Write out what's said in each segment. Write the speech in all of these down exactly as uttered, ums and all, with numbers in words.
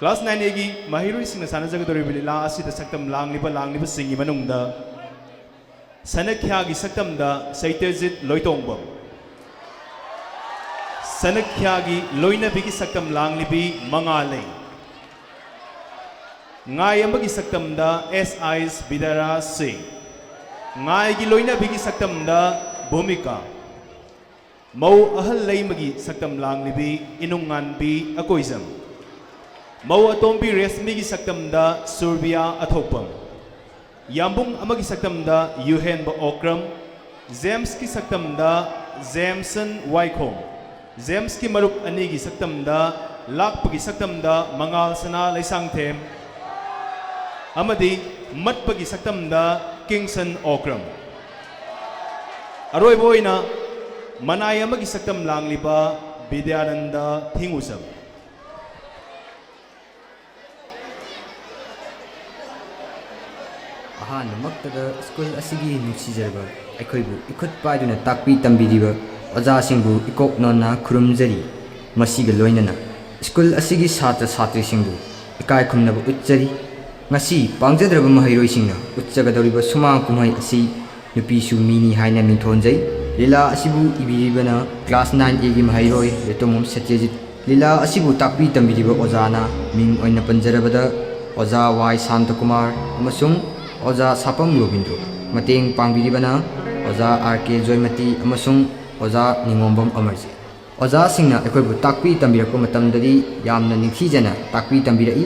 Class nine A ꯒꯤ ꯃꯍꯩꯔꯣꯏꯁꯤꯡꯅ ꯁꯥꯟꯅꯖꯒꯗꯧꯔꯤꯕ ꯂꯤꯂꯥ ꯑꯁꯤꯗ ꯁꯛꯇꯝ ꯂꯥꯡꯂꯤꯕ ꯂꯥꯡꯂꯤꯕꯁꯤꯡꯒꯤ ꯃꯅꯨꯡꯗ ꯁꯅꯈ꯭ꯌꯥꯒꯤ ꯁꯛꯇꯝꯗ ꯁꯩꯇꯖꯤꯠ ꯂꯣꯏꯇꯣꯡꯕꯝ, ꯁꯅꯈ꯭ꯌꯥꯒꯤ ꯂꯣꯏꯅꯕꯤꯒꯤ ꯁꯛꯇꯝ ꯂꯥꯡꯂꯤꯕꯤ ꯃꯉꯥꯂꯩ, ꯉꯥꯏ ꯑꯃꯒꯤ ꯁꯛꯇꯝꯗ ꯑꯦꯁ ꯑꯥꯏ ꯑꯦꯁ ꯕꯤꯗ꯭ꯌꯥꯔꯥꯖ ꯁꯤꯡ, ꯉꯥꯏꯒꯤ ꯂꯣꯏꯅꯕꯤꯒꯤ ꯁꯛꯇꯝꯗ ꯚꯨꯃꯤꯀꯥ, ꯃꯧ ꯑꯍꯜ ꯂꯩꯃꯒꯤ ꯁꯛꯇꯝ ꯂꯥꯡꯂꯤꯕꯤ ꯏꯅꯨꯡꯉꯥꯟꯕꯤ ꯑꯀꯣꯏꯖꯝ, ꯃꯧ ꯑꯇꯣꯝꯕꯤ ꯔꯦꯁꯃꯤꯒꯤ ꯁꯛꯇꯝꯗ ꯁꯨꯔꯕꯤꯌꯥ ꯑꯊꯣꯛꯄꯝ, ꯌꯥꯝꯕꯨꯡ ꯑꯃꯒꯤ ꯁꯛꯇꯝꯗ ꯌꯨꯍꯦꯟꯕ ꯑꯣꯀ꯭ꯔꯝ, ꯖꯦꯝꯁꯀꯤ ꯁꯛꯇꯝꯗ ꯖꯦꯝꯁꯟ ꯋꯥꯏꯈꯣꯝ, ꯖꯦꯝꯁꯀꯤ ꯃꯔꯨꯞ ꯑꯅꯤꯒꯤ ꯁꯛꯇꯝꯗ ꯂꯥꯛꯄꯒꯤ ꯁꯛꯇꯝꯗ ꯃꯉꯥꯜ ꯁꯅꯥ ꯂꯩꯁꯥꯡꯊꯦꯝ, ꯑꯃꯗꯤ ꯃꯠꯄꯒꯤ ꯁꯛꯇꯝꯗ ꯀꯤꯡꯁꯟ ꯑꯣꯀ꯭ꯔꯝ꯫ ꯑꯔꯣꯏꯕ ꯑꯣꯏꯅ ꯃꯅꯥꯏ ꯑꯃꯒꯤ ꯁꯛꯇꯝ ꯂꯥꯡꯂꯤꯕ ꯕꯤꯗ꯭ꯌꯥꯅꯟꯗ ꯊꯤꯡꯎꯖꯝ꯫ ꯑꯍꯥꯟꯕꯃꯛꯇꯗ ꯁ꯭ꯀꯨꯜ ꯑꯁꯤꯒꯤ ꯅꯨꯡꯁꯤꯖꯔꯕ, ꯑꯩꯈꯣꯏꯕꯨ ꯏꯈꯨꯠ ꯄꯥꯏꯗꯨꯅ ꯇꯥꯛꯄꯤ ꯇꯝꯕꯤꯔꯤꯕ ꯑꯣꯖꯥꯁꯤꯡꯕꯨ ꯏꯀꯣꯛ ꯅꯣꯟꯅ ꯈꯨꯔꯨꯝꯖꯔꯤ꯫ ꯃꯁꯤꯒ ꯂꯣꯏꯅꯅ ꯁ꯭ꯀꯨꯜ ꯑꯁꯤꯒꯤ ꯁꯥꯇ꯭ꯔ ꯁꯥꯇ꯭ꯔꯤꯁꯤꯡꯕꯨ ꯏꯀꯥꯏ ꯈꯨꯝꯅꯕ ꯎꯠꯆꯔꯤ꯫ ꯉꯁꯤ ꯄꯥꯡꯖꯗ꯭ꯔꯕ ꯃꯍꯩꯔꯣꯏꯁꯤꯡꯅ ꯎꯠꯆꯒꯗꯧꯔꯤꯕ ꯁꯨꯃꯥꯡ ꯀꯨꯝꯍꯩ ꯑꯁꯤ ꯅꯨꯄꯤꯁꯨ ꯃꯤꯅꯤ ꯍꯥꯏꯅ ꯃꯤꯡꯊꯣꯟꯖꯩ꯫ ꯂꯤꯂꯥ ꯑꯁꯤꯕꯨ ꯏꯕꯤꯔꯤꯕꯅ class nine A ꯒꯤ ꯃꯍꯩꯔꯣꯏ ꯔꯦꯇꯣꯃꯣꯝ ꯁꯇ꯭ꯌꯖꯤꯠ꯫ ꯂꯤꯂꯥ ꯑꯁꯤꯕꯨ ꯇꯥꯛꯄꯤ ꯇꯝꯕꯤꯔꯤꯕ ꯑꯣꯖꯥꯅ ꯃꯤꯡ ꯑꯣꯏꯅ ꯄꯟꯖꯔꯕꯗ ꯑꯣꯖꯥ ꯋꯥꯏ ꯁꯥꯟꯇꯀꯨꯃꯥꯔ ꯑꯃꯁꯨꯡ ꯑꯣꯖꯥ ꯁꯥꯄꯝ ꯔꯣꯕꯤꯟꯗ꯭ꯔꯣ꯫ ꯃꯇꯦꯡ ꯄꯥꯡꯕꯤꯔꯤꯕꯅ ꯑꯣꯖꯥ ꯑꯥꯔ ꯀꯦ ꯖꯣꯏꯃꯇꯤ ꯑꯃꯁꯨꯡ ꯑꯣꯖꯥ ꯅꯤꯉꯣꯝꯕꯝ ꯑꯃꯔꯖꯤꯠ꯫ ꯑꯣꯖꯥꯁꯤꯡꯅ ꯑꯩꯈꯣꯏꯕꯨ ꯇꯥꯛꯄꯤ ꯇꯝꯕꯤꯔꯛꯄ ꯃꯇꯝꯗꯗꯤ ꯌꯥꯝꯅ ꯅꯤꯡꯊꯤꯖꯅ ꯇꯥꯛꯄꯤ ꯇꯝꯕꯤꯔꯛꯏ꯫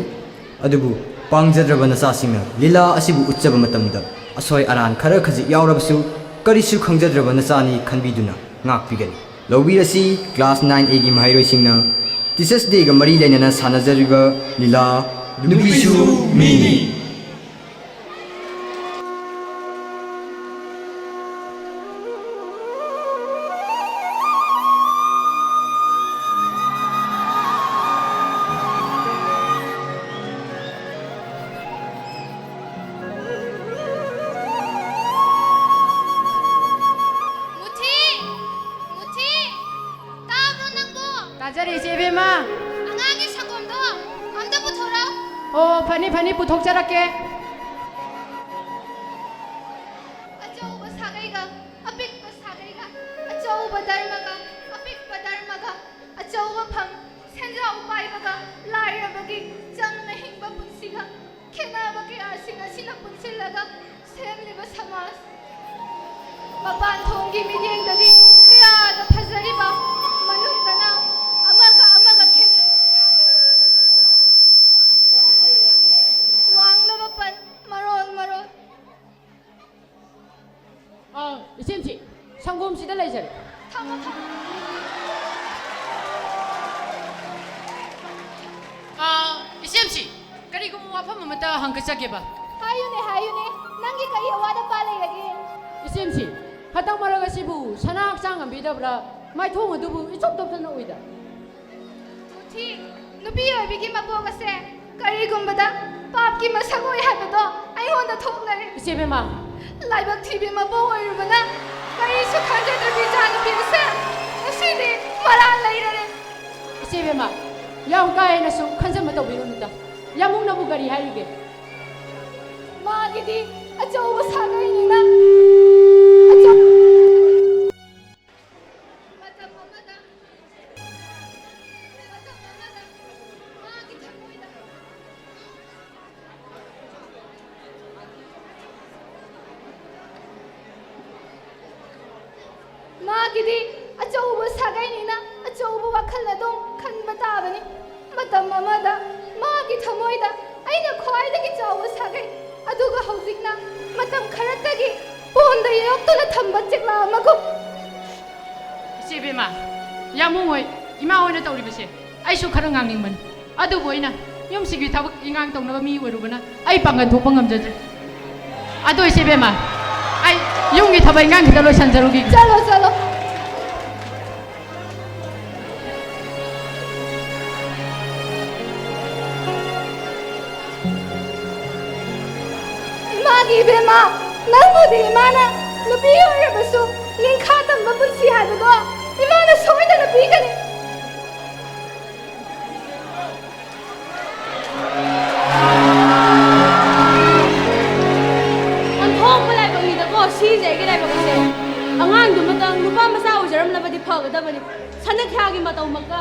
ꯑꯗꯨꯕꯨ ꯄꯥꯡꯖꯗ꯭ꯔꯕ ꯅꯆꯥꯁꯤꯡꯅ ꯂꯤꯂꯥ ꯑꯁꯤꯕꯨ ꯎꯠꯆꯕ ꯃꯇꯝꯗ ꯑꯁꯣꯏ ꯑꯔꯥꯟ ꯈꯔ ꯈꯖꯤꯛ ꯌꯥꯎꯔꯕꯁꯨ ꯀꯔꯤꯁꯨ ꯈꯪꯖꯗ꯭ꯔꯕ ꯅꯆꯥꯅꯤ ꯈꯟꯕꯤꯗꯨꯅ ꯉꯥꯛꯄꯤꯒꯅꯤ꯫ ꯂꯧꯕꯤꯔꯁꯤ class nine A ꯒꯤ ꯃꯍꯩꯔꯣꯏꯁꯤꯡꯅ Teachers Day ꯒ ꯃꯔꯤ ꯂꯩꯅꯅ ꯁꯥꯟꯅꯖꯔꯤꯕ ꯂꯤꯂꯥ ꯅꯨꯄꯤꯁꯨ ꯃꯤꯅꯤ꯫ ꯃꯨꯊꯤ! ꯃꯨꯊꯤ! ꯇꯥꯕ꯭ꯔꯣ ꯅꯪꯕꯣ? ꯇꯥꯖꯔꯤ, ꯏꯆꯦ ꯏꯕꯦꯝꯃ꯫ ꯑꯉꯥꯡꯒꯤ ꯁꯪꯒꯣꯝꯗꯣ ꯑꯝꯇ ꯄꯨꯊꯣꯛ ꯐꯅꯤ, ꯐꯅꯤ, ꯄꯨꯊꯣꯛꯆꯔꯛꯀꯦ꯫ ꯑꯆꯧꯕ ꯁꯥꯒꯩꯒ ꯑꯄꯤꯛꯄ ꯁꯥꯒꯩꯒ, ꯑꯆꯧꯕ ꯙꯔꯃꯒ ꯑꯄꯤꯛꯄ ꯙꯔꯃꯒ, ꯑꯆꯧꯕ ꯐꯝ, ꯁꯦꯟꯖꯥꯎ ꯄꯥꯏꯕꯒ ꯂꯥꯏꯔꯕꯒꯤ ꯆꯝꯅ ꯍꯤꯡꯕ ꯄꯨꯟꯁꯤꯒ, ꯈꯦꯠꯅꯕ ꯀꯌꯥꯁꯤꯡ ꯑꯁꯤꯅ ꯄꯨꯟꯁꯤꯜꯂꯒ ꯁꯦꯝꯂꯤꯕ ꯁꯃꯥꯖ꯫ ꯃꯄꯥꯟ ꯊꯣꯡꯒꯤ ꯃꯤꯠꯌꯦꯡꯗꯗꯤ ꯀꯌꯥꯗ ꯐꯖꯔꯤꯕ, ꯃꯅꯨꯡꯗꯅ ꯑꯃꯒ ꯑꯃꯒ ꯈꯦꯠꯅ ꯋꯥꯡꯂꯕ ꯄꯟ ꯃꯔꯣꯜ ꯃꯔꯣꯜ꯫ ꯑꯥ, ꯏꯆꯦꯝꯁꯤ, ꯁꯪꯒꯣꯝꯁꯤꯗ ꯂꯩꯖꯔꯦ꯫ ꯊꯝꯃꯣ, ꯊꯝꯃꯣ꯫ ꯑꯥ, ꯏꯆꯦꯝꯁꯤ, ꯀꯔꯤꯒꯨꯝꯕ ꯋꯥꯐꯝ ꯑꯃꯇ ꯍꯪꯒꯠꯆꯒꯦꯕ꯫ ꯍꯥꯏꯌꯨꯅꯦ, ꯍꯥꯏꯌꯨꯅꯦ, ꯅꯪꯒꯤ ꯀꯔꯤ ꯑꯋꯥꯠ ꯑꯄꯥ ꯂꯩꯔꯒꯦ? ꯏꯆꯦꯝꯁꯤ, ꯍꯟꯗꯛ ꯃꯔꯛ ꯑꯁꯤꯕꯨ ꯁꯅꯥ ꯍꯛꯆꯥꯡ ꯉꯝꯕꯤꯗꯕ꯭ꯔꯥ? ꯃꯥꯏꯊꯣꯡ ꯑꯗꯨꯕꯨ ꯏꯆꯣꯞ ꯆꯣꯞꯇꯅ ꯎꯏꯗ꯫ ꯃꯨꯊꯤ, ꯅꯨꯄꯤ ꯑꯣꯏꯕꯤꯒꯤ ꯃꯄꯣꯛ ꯑꯁꯦ ꯀꯔꯤꯒꯨꯝꯕꯗ ꯄꯥꯞꯀꯤ ꯃꯁꯛ ꯑꯣꯏ ꯍꯥꯏꯕꯗꯣ ꯑꯩꯉꯣꯟꯗ ꯊꯣꯛꯂꯔꯦ꯫ ꯏꯆꯦ ꯕꯦꯝꯃ꯫ ꯂꯥꯏꯕꯛ ꯊꯤꯕꯤ ꯃꯄꯣꯛ ꯑꯣꯏꯔꯨꯕꯅ ꯀꯔꯤꯁꯨ ꯈꯪꯖꯗ꯭ꯔꯕꯤ ꯏꯆꯥ ꯅꯨꯄꯤ ꯑꯁꯦ ꯉꯁꯤꯗꯤ ꯃꯔꯥꯜ ꯂꯩꯔꯔꯦ꯫ ꯏꯆꯦ ꯕꯦꯝꯃ, ꯌꯥꯝ ꯀꯥ ꯍꯦꯟꯅꯁꯨ ꯈꯟꯖꯟꯕ ꯇꯧꯕꯤꯔꯨꯅꯨꯗ꯫ ꯌꯥꯝꯕꯨꯡꯅꯕꯨ ꯀꯔꯤ ꯍꯥꯏꯔꯤꯒꯦ? ꯃꯥꯒꯤꯗꯤ ꯑꯆꯧꯕ ꯁꯥꯒꯩꯅꯤꯅ ꯑꯆꯧ-, ꯃꯇꯝ ꯑꯃꯗ, ꯃꯇꯝ ꯑꯃꯗ ꯃꯥꯒꯤ ꯊꯃꯣꯏꯗ ꯃꯥꯒꯤꯗꯤ ꯑꯆꯧꯕ ꯁꯥꯒꯩꯅꯤꯅ ꯑꯆꯧꯕ ꯋꯥꯈꯜ ꯑꯗꯨꯝ ꯈꯟꯕ ꯇꯥꯕꯅꯤ꯫ ꯃꯇꯝ ꯑꯃꯗ ꯃꯥꯒꯤ ꯊꯃꯣꯏꯗ ꯑꯩꯅ ꯈ꯭ꯋꯥꯏꯗꯒꯤ ꯆꯥꯎꯕ ꯁꯥꯒꯩ, ꯑꯗꯨꯒ ꯍꯧꯖꯤꯛꯅ ꯃꯇꯝ ꯈꯔꯇꯒꯤ ꯄꯣꯟꯗ ꯌꯣꯛꯇꯨꯅ ꯊꯝꯕ ꯆꯦꯛꯂꯥ ꯑꯃꯒꯨꯝ꯫ ꯏꯆꯦ ꯏꯕꯦꯝꯃ, ꯌꯥꯝꯕꯨꯡ ꯍꯣꯏ, ꯏꯃꯥ ꯍꯣꯏꯅ ꯇꯧꯔꯤꯕꯁꯦ ꯑꯩꯁꯨ ꯈꯔ ꯉꯥꯡꯅꯤꯡꯕꯅꯤ꯫ ꯑꯗꯨꯕꯨ ꯑꯩꯅ ꯌꯨꯝꯁꯤꯒꯤ ꯊꯕꯛ ꯏꯟꯈꯥꯡ ꯇꯧꯅꯕ ꯃꯤ ꯑꯣꯏꯔꯨꯕꯅ ꯑꯩ ꯄꯥꯡꯒꯜ ꯊꯣꯛꯄ ꯉꯝꯖꯗ꯭ꯔꯦ꯫ ꯑꯗꯣ ꯏꯆꯦ ꯏꯕꯦꯝꯃ, ꯑꯩ ꯌꯨꯝꯒꯤ ꯊꯕꯛ ꯏꯟꯈꯥꯡ ꯈꯤꯇ ꯂꯣꯏꯁꯤꯟꯖꯔꯨꯈꯤꯒꯦ꯫ ꯆꯠꯂꯣ, ꯆꯠꯂꯣ꯫ ꯏꯃꯥꯒꯤ ꯏꯕꯦꯝꯃ, ꯅꯪꯕꯨꯗꯤ ꯏꯃꯥꯅ ꯅꯨꯄꯤ ꯑꯣꯏꯔꯕꯁꯨ ꯅꯤꯡꯈꯥ ꯇꯝꯕ ꯄꯨꯟꯁꯤ ꯍꯥꯏꯕꯗꯣ ꯏꯃꯥꯅ ꯁꯣꯏꯗꯅ ꯄꯤꯒꯅꯤ꯫ ꯁꯤꯁꯦ ꯑꯩꯒꯤ ꯂꯥꯏꯕꯛꯁꯦ꯫ ꯑꯉꯥꯡꯗꯨꯃꯇꯪ ꯅꯨꯄꯥ ꯃꯆꯥ ꯑꯣꯏꯖꯔꯝꯂꯕꯗꯤ ꯐꯒꯗꯕꯅꯤ꯫ ꯁꯅꯈ꯭ꯌꯥꯒꯤ ꯃꯇꯧꯃꯛꯇ꯫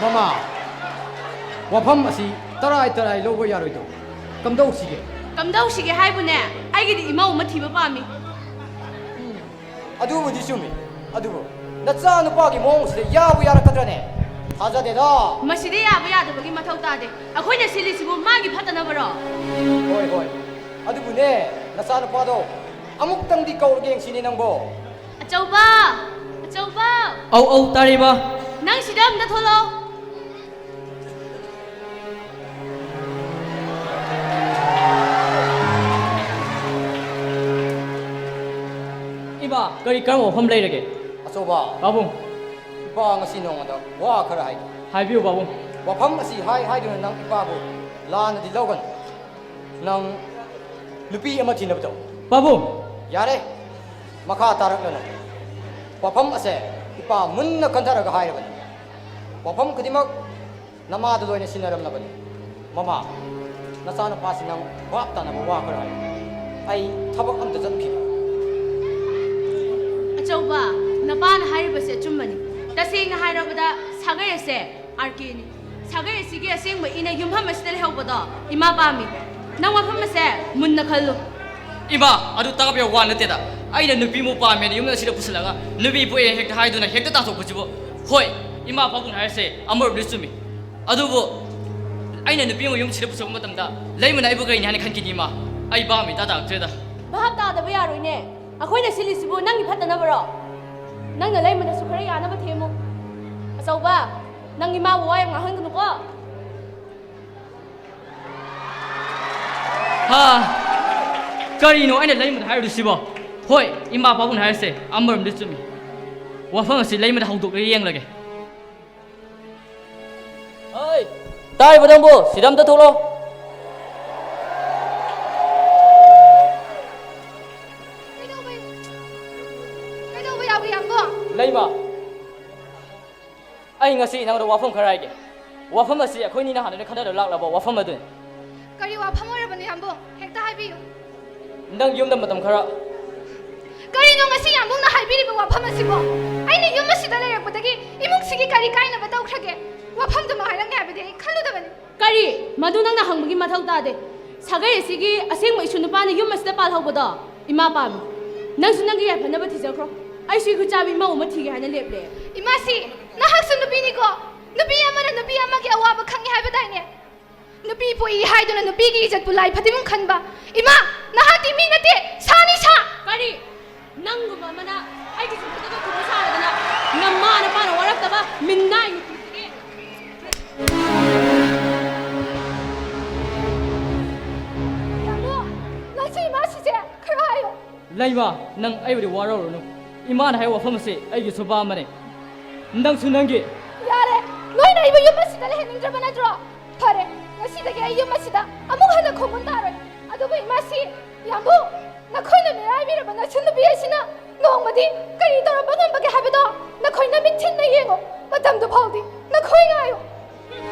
ꯃꯃꯥ, ꯋꯥꯐꯝ ꯑꯁꯤ ꯇꯔꯥꯏ ꯇꯔꯥꯏ ꯂꯧꯕ ꯌꯥꯔꯣꯏꯗꯧ꯫ ꯀꯝꯗꯧꯁꯤꯒꯦ? ꯀꯝꯗꯧꯁꯤꯒꯦ ꯍꯥꯏꯕꯨꯅꯦ? ꯑꯩꯒꯤꯗꯤ ꯏꯃꯧ ꯑꯃ ꯊꯤꯕ ꯄꯥꯝꯃꯤ꯫ ꯑꯗꯨꯕꯨꯗꯤ ꯆꯨꯝꯃꯤ꯫ ꯑꯗꯨꯕꯨ ꯅꯆꯥ ꯅꯨꯄꯥꯒꯤ ꯃꯑꯣꯡꯁꯤꯗ ꯌꯥꯕꯨ ꯌꯥꯔꯛꯀꯗ꯭ꯔꯅꯦ? ꯊꯥꯖꯗꯦꯗ꯫ ꯃꯁꯤꯗ ꯌꯥꯕ ꯌꯥꯗꯕꯒꯤ ꯃꯊꯧ ꯇꯥꯗꯦ꯫ ꯑꯩꯈꯣꯏꯅ ꯁꯤꯜꯂꯤꯁꯤꯕꯨ ꯃꯥꯒꯤ ꯐꯠꯇꯅꯕꯔꯣ? ꯍꯣꯏ, ꯍꯣꯏ꯫ ꯑꯗꯨꯕꯨꯅꯦ, ꯅꯆꯥ ꯅꯨꯄꯥꯗꯣ ꯑꯃꯨꯛꯇꯪꯗꯤ ꯀꯧꯔꯒ ꯌꯦꯡꯁꯤꯅꯦ ꯅꯪꯕꯣ꯫ ꯑꯆꯧꯕ! ꯑꯆꯧꯕ! ꯑꯧ, ꯑꯧ, ꯇꯥꯔꯤꯕ꯫ ꯅꯪ ꯁꯤꯗ ꯑꯝꯇ ꯊꯣꯛꯂꯛꯑꯣ꯫ ꯏꯃꯥ, ꯀꯔꯤ ꯀꯔꯝꯕ ꯋꯥꯐꯝ ꯂꯩꯔꯒꯦ? ꯑꯆꯧꯕ꯫ ꯄꯥꯕꯨꯡ꯫ ꯏꯄꯥ ꯉꯁꯤ ꯅꯉꯣꯟꯗ ꯋꯥ ꯈꯔ ꯍꯥꯏꯒꯦ꯫ ꯍꯥꯏꯕꯤꯌꯨ, ꯄꯥꯕꯨꯡ꯫ ꯋꯥꯐꯝ ꯑꯁꯤ ꯍꯥꯏ ꯍꯥꯏꯗꯨꯅ ꯅꯪ ꯏꯄꯥꯕꯨ ꯂꯥꯟꯅꯗꯤ ꯂꯧꯒꯅꯨ꯫ ꯅꯪ ꯅꯨꯄꯤ ꯑꯃ ꯊꯤꯅꯕ ꯇꯧ꯫ ꯄꯥꯕꯨꯡ! ꯌꯥꯔꯦ, ꯃꯈꯥ ꯇꯥꯔꯛꯂꯅꯨ꯫ ꯋꯥꯐꯝ ꯑꯁꯦ ꯏꯄꯥ ꯃꯨꯟꯅ ꯈꯟꯊꯔꯒ ꯍꯥꯏꯔꯕꯅꯤ꯫ ꯋꯥꯐꯝ ꯈꯨꯗꯤꯡꯃꯛ ꯅꯃꯥꯗ ꯂꯣꯏꯅ ꯁꯤꯟꯅꯔꯝꯂꯕꯅꯤ꯫ ꯃꯃꯥ, ꯅꯆꯥꯅꯨꯄꯥꯁꯤ ꯅꯪ ꯚꯥꯞ ꯇꯥꯅꯕ ꯋꯥ ꯈꯔ ꯍꯥꯏꯌꯨ꯫ ꯑꯩ ꯊꯕꯛ ꯑꯝꯇ ꯆꯠꯈꯤꯒꯦ꯫ ꯑꯆꯧꯕ, ꯅꯄꯥꯅ ꯍꯥꯏꯔꯤꯕꯁꯦ ꯑꯆꯨꯝꯕꯅꯤ꯫ ꯇꯁꯦꯡꯅ ꯍꯥꯏꯔꯕꯗ ꯁꯥꯒꯩ ꯑꯁꯦ ꯑꯥꯔ ꯀꯦꯅꯤ꯫ ꯁꯥꯒꯩ ꯑꯁꯤꯒꯤ ꯑꯁꯦꯡꯕ ꯏꯅ ꯌꯨꯝꯐꯝ ꯑꯁꯤꯗ ꯂꯩꯍꯧꯕꯗꯣ ꯏꯃꯥ ꯄꯥꯝꯃꯤ꯫ ꯅꯪ ꯋꯥꯐꯝ ꯑꯁꯦ ꯃꯨꯟꯅ ꯈꯜꯂꯨ꯫ ꯏꯃꯥ, ꯑꯗꯨ ꯇꯥꯕ ꯌꯥꯕ ꯋꯥ ꯅꯠꯇꯦꯗ꯫ ꯑꯩꯅ ꯅꯨꯄꯤꯃꯨ ꯄꯥꯝꯃꯦꯅ ꯌꯨꯝ ꯑꯁꯤꯗ ꯄꯨꯁꯤꯜꯂꯒ ꯅꯨꯄꯤ ꯄꯣꯛꯑꯦ ꯍꯦꯛꯇ ꯍꯥꯏꯗꯨꯅ ꯍꯦꯛꯇ ꯇꯥꯟꯊꯣꯛꯄꯁꯤꯕꯨ꯫ ꯍꯣꯏ, ꯏꯃꯥ ꯄꯥꯕꯨꯡꯅ ꯍꯥꯏꯔꯤꯁꯦ ꯑꯃꯔꯣꯝꯗꯤ ꯆꯨꯝꯃꯤ꯫ ꯑꯗꯨꯕꯨ ꯑꯩꯅ ꯅꯨꯄꯤ ꯑꯃ ꯌꯨꯝꯁꯤꯗ ꯄꯨꯁꯤꯜꯂꯛꯄ ꯃꯇꯝꯗ ꯂꯩꯃꯅ ꯑꯩꯕꯨ ꯀꯔꯤꯅꯤ ꯍꯥꯏꯅ ꯈꯟꯈꯤꯅꯤ ꯏꯃꯥ? ꯑꯩ ꯚꯥꯞ ꯑꯃ ꯏꯇꯥ ꯇꯥꯔꯛꯇ꯭ꯔꯦꯗ꯫ ꯚꯥꯞ ꯇꯥꯗꯕ ꯌꯥꯔꯣꯏꯅꯦ꯫ ꯑꯩꯈꯣꯏꯅ ꯁꯤꯜꯂꯤꯁꯤꯕꯨ ꯅꯪꯒꯤ ꯐꯠꯇꯅꯕꯔꯣ? ꯅꯪꯅ ꯂꯩꯃꯅꯁꯨ ꯈꯔ ꯌꯥꯅꯕ ꯊꯦꯝꯃꯨ꯫ ꯑꯆꯧꯕ, ꯅꯪ ꯏꯃꯥꯕꯨ ꯋꯥ ꯌꯥꯝ ꯉꯥꯡꯍꯟꯒꯅꯨꯀꯣ꯫ ꯍꯥ? ꯀꯔꯤꯅꯣ ꯑꯩꯅ ꯂꯩꯃꯗ ꯍꯥꯏꯔꯨꯔꯤꯁꯤꯕꯣ? ꯍꯣꯏ, ꯏꯃꯥ ꯄꯥꯕꯨꯡꯅ ꯍꯥꯏꯔꯤꯁꯦ ꯑꯃꯔꯣꯝꯗ ꯆꯨꯝꯃꯤ꯫ ꯋꯥꯐꯝ ꯑꯁꯤ ꯂꯩꯃꯗ ꯍꯧꯗꯣꯛꯂꯒ ꯌꯦꯡꯂꯒꯦ꯫ ꯍꯣꯏ, ꯇꯥꯔꯤꯕ ꯅꯪꯕꯨ? ꯁꯤꯗ ꯑꯝꯇ ꯊꯣꯛꯂꯛꯑꯣ꯫ ꯀꯩꯗꯧꯕ, ꯀꯩꯗꯧꯕ ꯌꯥꯎꯒꯦ, ꯌꯥꯝꯕꯣ? ꯂꯩꯃ, ꯑꯩ ꯉꯁꯤ ꯅꯪꯉꯣꯟꯗ ꯋꯥꯐꯝ ꯈꯔ ꯍꯥꯏꯒꯦ꯫ ꯋꯥꯐꯝ ꯑꯁꯤ ꯑꯩꯈꯣꯏꯅꯤꯅ ꯍꯥꯟꯅꯗꯒꯤ ꯈꯟꯅꯗꯨꯅ ꯂꯥꯛꯂꯕ ꯋꯥꯐꯝ ꯑꯗꯨꯅꯤ꯫ ꯀꯔꯤ ꯋꯥꯐꯝ ꯑꯣꯏꯔꯕꯅꯣ, ꯌꯥꯝꯕꯨꯡ? ꯍꯦꯛꯇ ꯍꯥꯏꯕꯤꯌꯨ꯫ ꯅꯪ ꯌꯨꯝꯗ ꯃꯇꯝ ꯈꯔ꯫ ꯀꯔꯤꯅꯣ ꯉꯁꯤ ꯌꯥꯝꯕꯨꯡꯅ ꯍꯥꯏꯕꯤꯔꯤꯕ ꯋꯥꯐꯝ ꯑꯁꯤꯕꯣ? ꯑꯩꯅ ꯌꯨꯝ ꯑꯁꯤꯗ ꯂꯩꯔꯛꯄꯗꯒꯤ ꯏꯃꯨꯡꯁꯤꯒꯤ ꯀꯔꯤ ꯀꯥꯏꯅꯕ ꯇꯧꯈ꯭ꯔꯒꯦ? ꯋꯥꯐꯝꯗꯨꯃ ꯍꯥꯏꯔꯝꯒꯦ ꯍꯥꯏꯕꯗꯤ ꯑꯩ ꯈꯜꯂꯨꯗꯕꯅꯤ꯫ ꯀꯔꯤ? ꯃꯗꯨ ꯅꯪꯅ ꯍꯪꯕꯒꯤ ꯃꯊꯧ ꯇꯥꯗꯦ꯫ ꯁꯥꯒꯩ ꯑꯁꯤꯒꯤ ꯑꯁꯦꯡꯕ ꯏꯁꯨ ꯅꯨꯄꯥꯅ ꯌꯨꯝ ꯑꯁꯤꯗ ꯄꯥꯜꯍꯧꯕꯗꯣ ꯏꯃꯥ ꯄꯥꯝꯃꯤ꯫ ꯅꯪꯁꯨ ꯅꯪꯒꯤ ꯌꯥꯏꯐꯅꯕ ꯊꯤꯖꯈ꯭ꯔꯣ꯫ ꯑꯩꯁꯨ ꯏꯈꯨꯠ ꯆꯥꯕꯤ ꯏꯃꯧ ꯑꯃ ꯊꯤꯒꯦ ꯍꯥꯏꯅ ꯂꯦꯞꯂꯦ꯫ ꯏꯃꯥꯁꯤ, ꯅꯍꯥꯛꯁꯨ ꯅꯨꯄꯤꯅꯤꯀꯣ꯫ ꯅꯨꯄꯤ ꯑꯃꯅ ꯅꯨꯄꯤ ꯑꯃꯒꯤ ꯑꯋꯥꯕ ꯈꯪꯉꯤ ꯍꯥꯏꯕꯗꯥꯏꯅꯦ? ꯅꯨꯄꯤ ꯄꯣꯛꯏ ꯍꯥꯏꯗꯨꯅ ꯅꯨꯄꯤꯒꯤ ꯏꯖꯠꯄꯨ ꯂꯥꯏ ꯐꯗꯤꯒꯨꯝ ꯈꯟꯕ꯫ ꯏꯃꯥ, ꯅꯍꯥꯛꯇꯤ ꯃꯤ ꯅꯠꯇꯦ, ꯁꯥꯅꯤ, ꯁꯥ! ꯀꯔꯤ? ꯅꯪꯒꯨꯝꯕ ꯑꯃꯅ ꯑꯩꯒꯤ ꯁꯨꯝꯕꯗꯒ ꯈꯨꯝꯕ ꯁꯥꯔꯗꯅ ꯅꯃꯥ ꯅꯄꯥꯅ ꯋꯥꯔꯛꯇꯕ ꯃꯤꯅꯥꯏ ꯅꯨꯄꯤꯁꯤꯗꯤ꯫ ꯌꯥꯝꯕꯨꯡ, ꯅꯪꯁꯨ ꯏꯃꯥ ꯁꯤꯁꯦ ꯈꯔ ꯍꯥꯏꯌꯨ꯫ ꯂꯩꯃ, ꯅꯪ ꯑꯩꯕꯨꯗꯤ ꯋꯥꯔꯧꯔꯨꯅꯨ꯫ ꯏꯃꯥꯅ ꯍꯥꯏꯕ ꯋꯥꯐꯝ ꯑꯁꯤ ꯑꯩꯒꯤꯁꯨ ꯄꯥꯝꯕꯅꯦ꯫ ꯅꯪꯁꯨ ꯅꯪꯒꯤ꯫ ꯌꯥꯔꯦ, ꯂꯣꯏꯅ ꯑꯩꯕꯨ ꯌꯨꯝ ꯑꯁꯤꯗ ꯂꯩꯍꯟꯅꯤꯡꯗ꯭ꯔꯕ ꯅꯠꯇ꯭ꯔꯣ? ꯐꯔꯦ, ꯉꯁꯤꯗꯒꯤ ꯑꯩ ꯌꯨꯝ ꯑꯁꯤꯗ ꯑꯃꯨꯛ ꯍꯟꯅ ꯈꯣꯡꯒꯨꯟ ꯇꯥꯔꯣꯏ꯫ ꯑꯗꯨꯕꯨ ꯏꯃꯥꯁꯤ, ꯌꯥꯝꯕꯨꯡ, ꯅꯈꯣꯏꯅ ꯃꯤꯔꯥꯏꯕꯤꯔꯕ ꯅꯁꯨ ꯅꯨꯄꯤ ꯑꯁꯤꯅ ꯅꯣꯡꯃꯗꯤ ꯀꯔꯤ ꯇꯧꯔꯝꯕ ꯉꯝꯕꯒꯦ ꯍꯥꯏꯕꯗꯣ ꯅꯈꯣꯏ ꯅꯃꯤꯠ ꯊꯤꯟꯅ ꯌꯦꯡꯉꯨ꯫ ꯃꯇꯝꯗꯨ ꯐꯥꯎꯗꯤ ꯅꯈꯣꯏ ꯉꯥꯏꯌꯨ꯫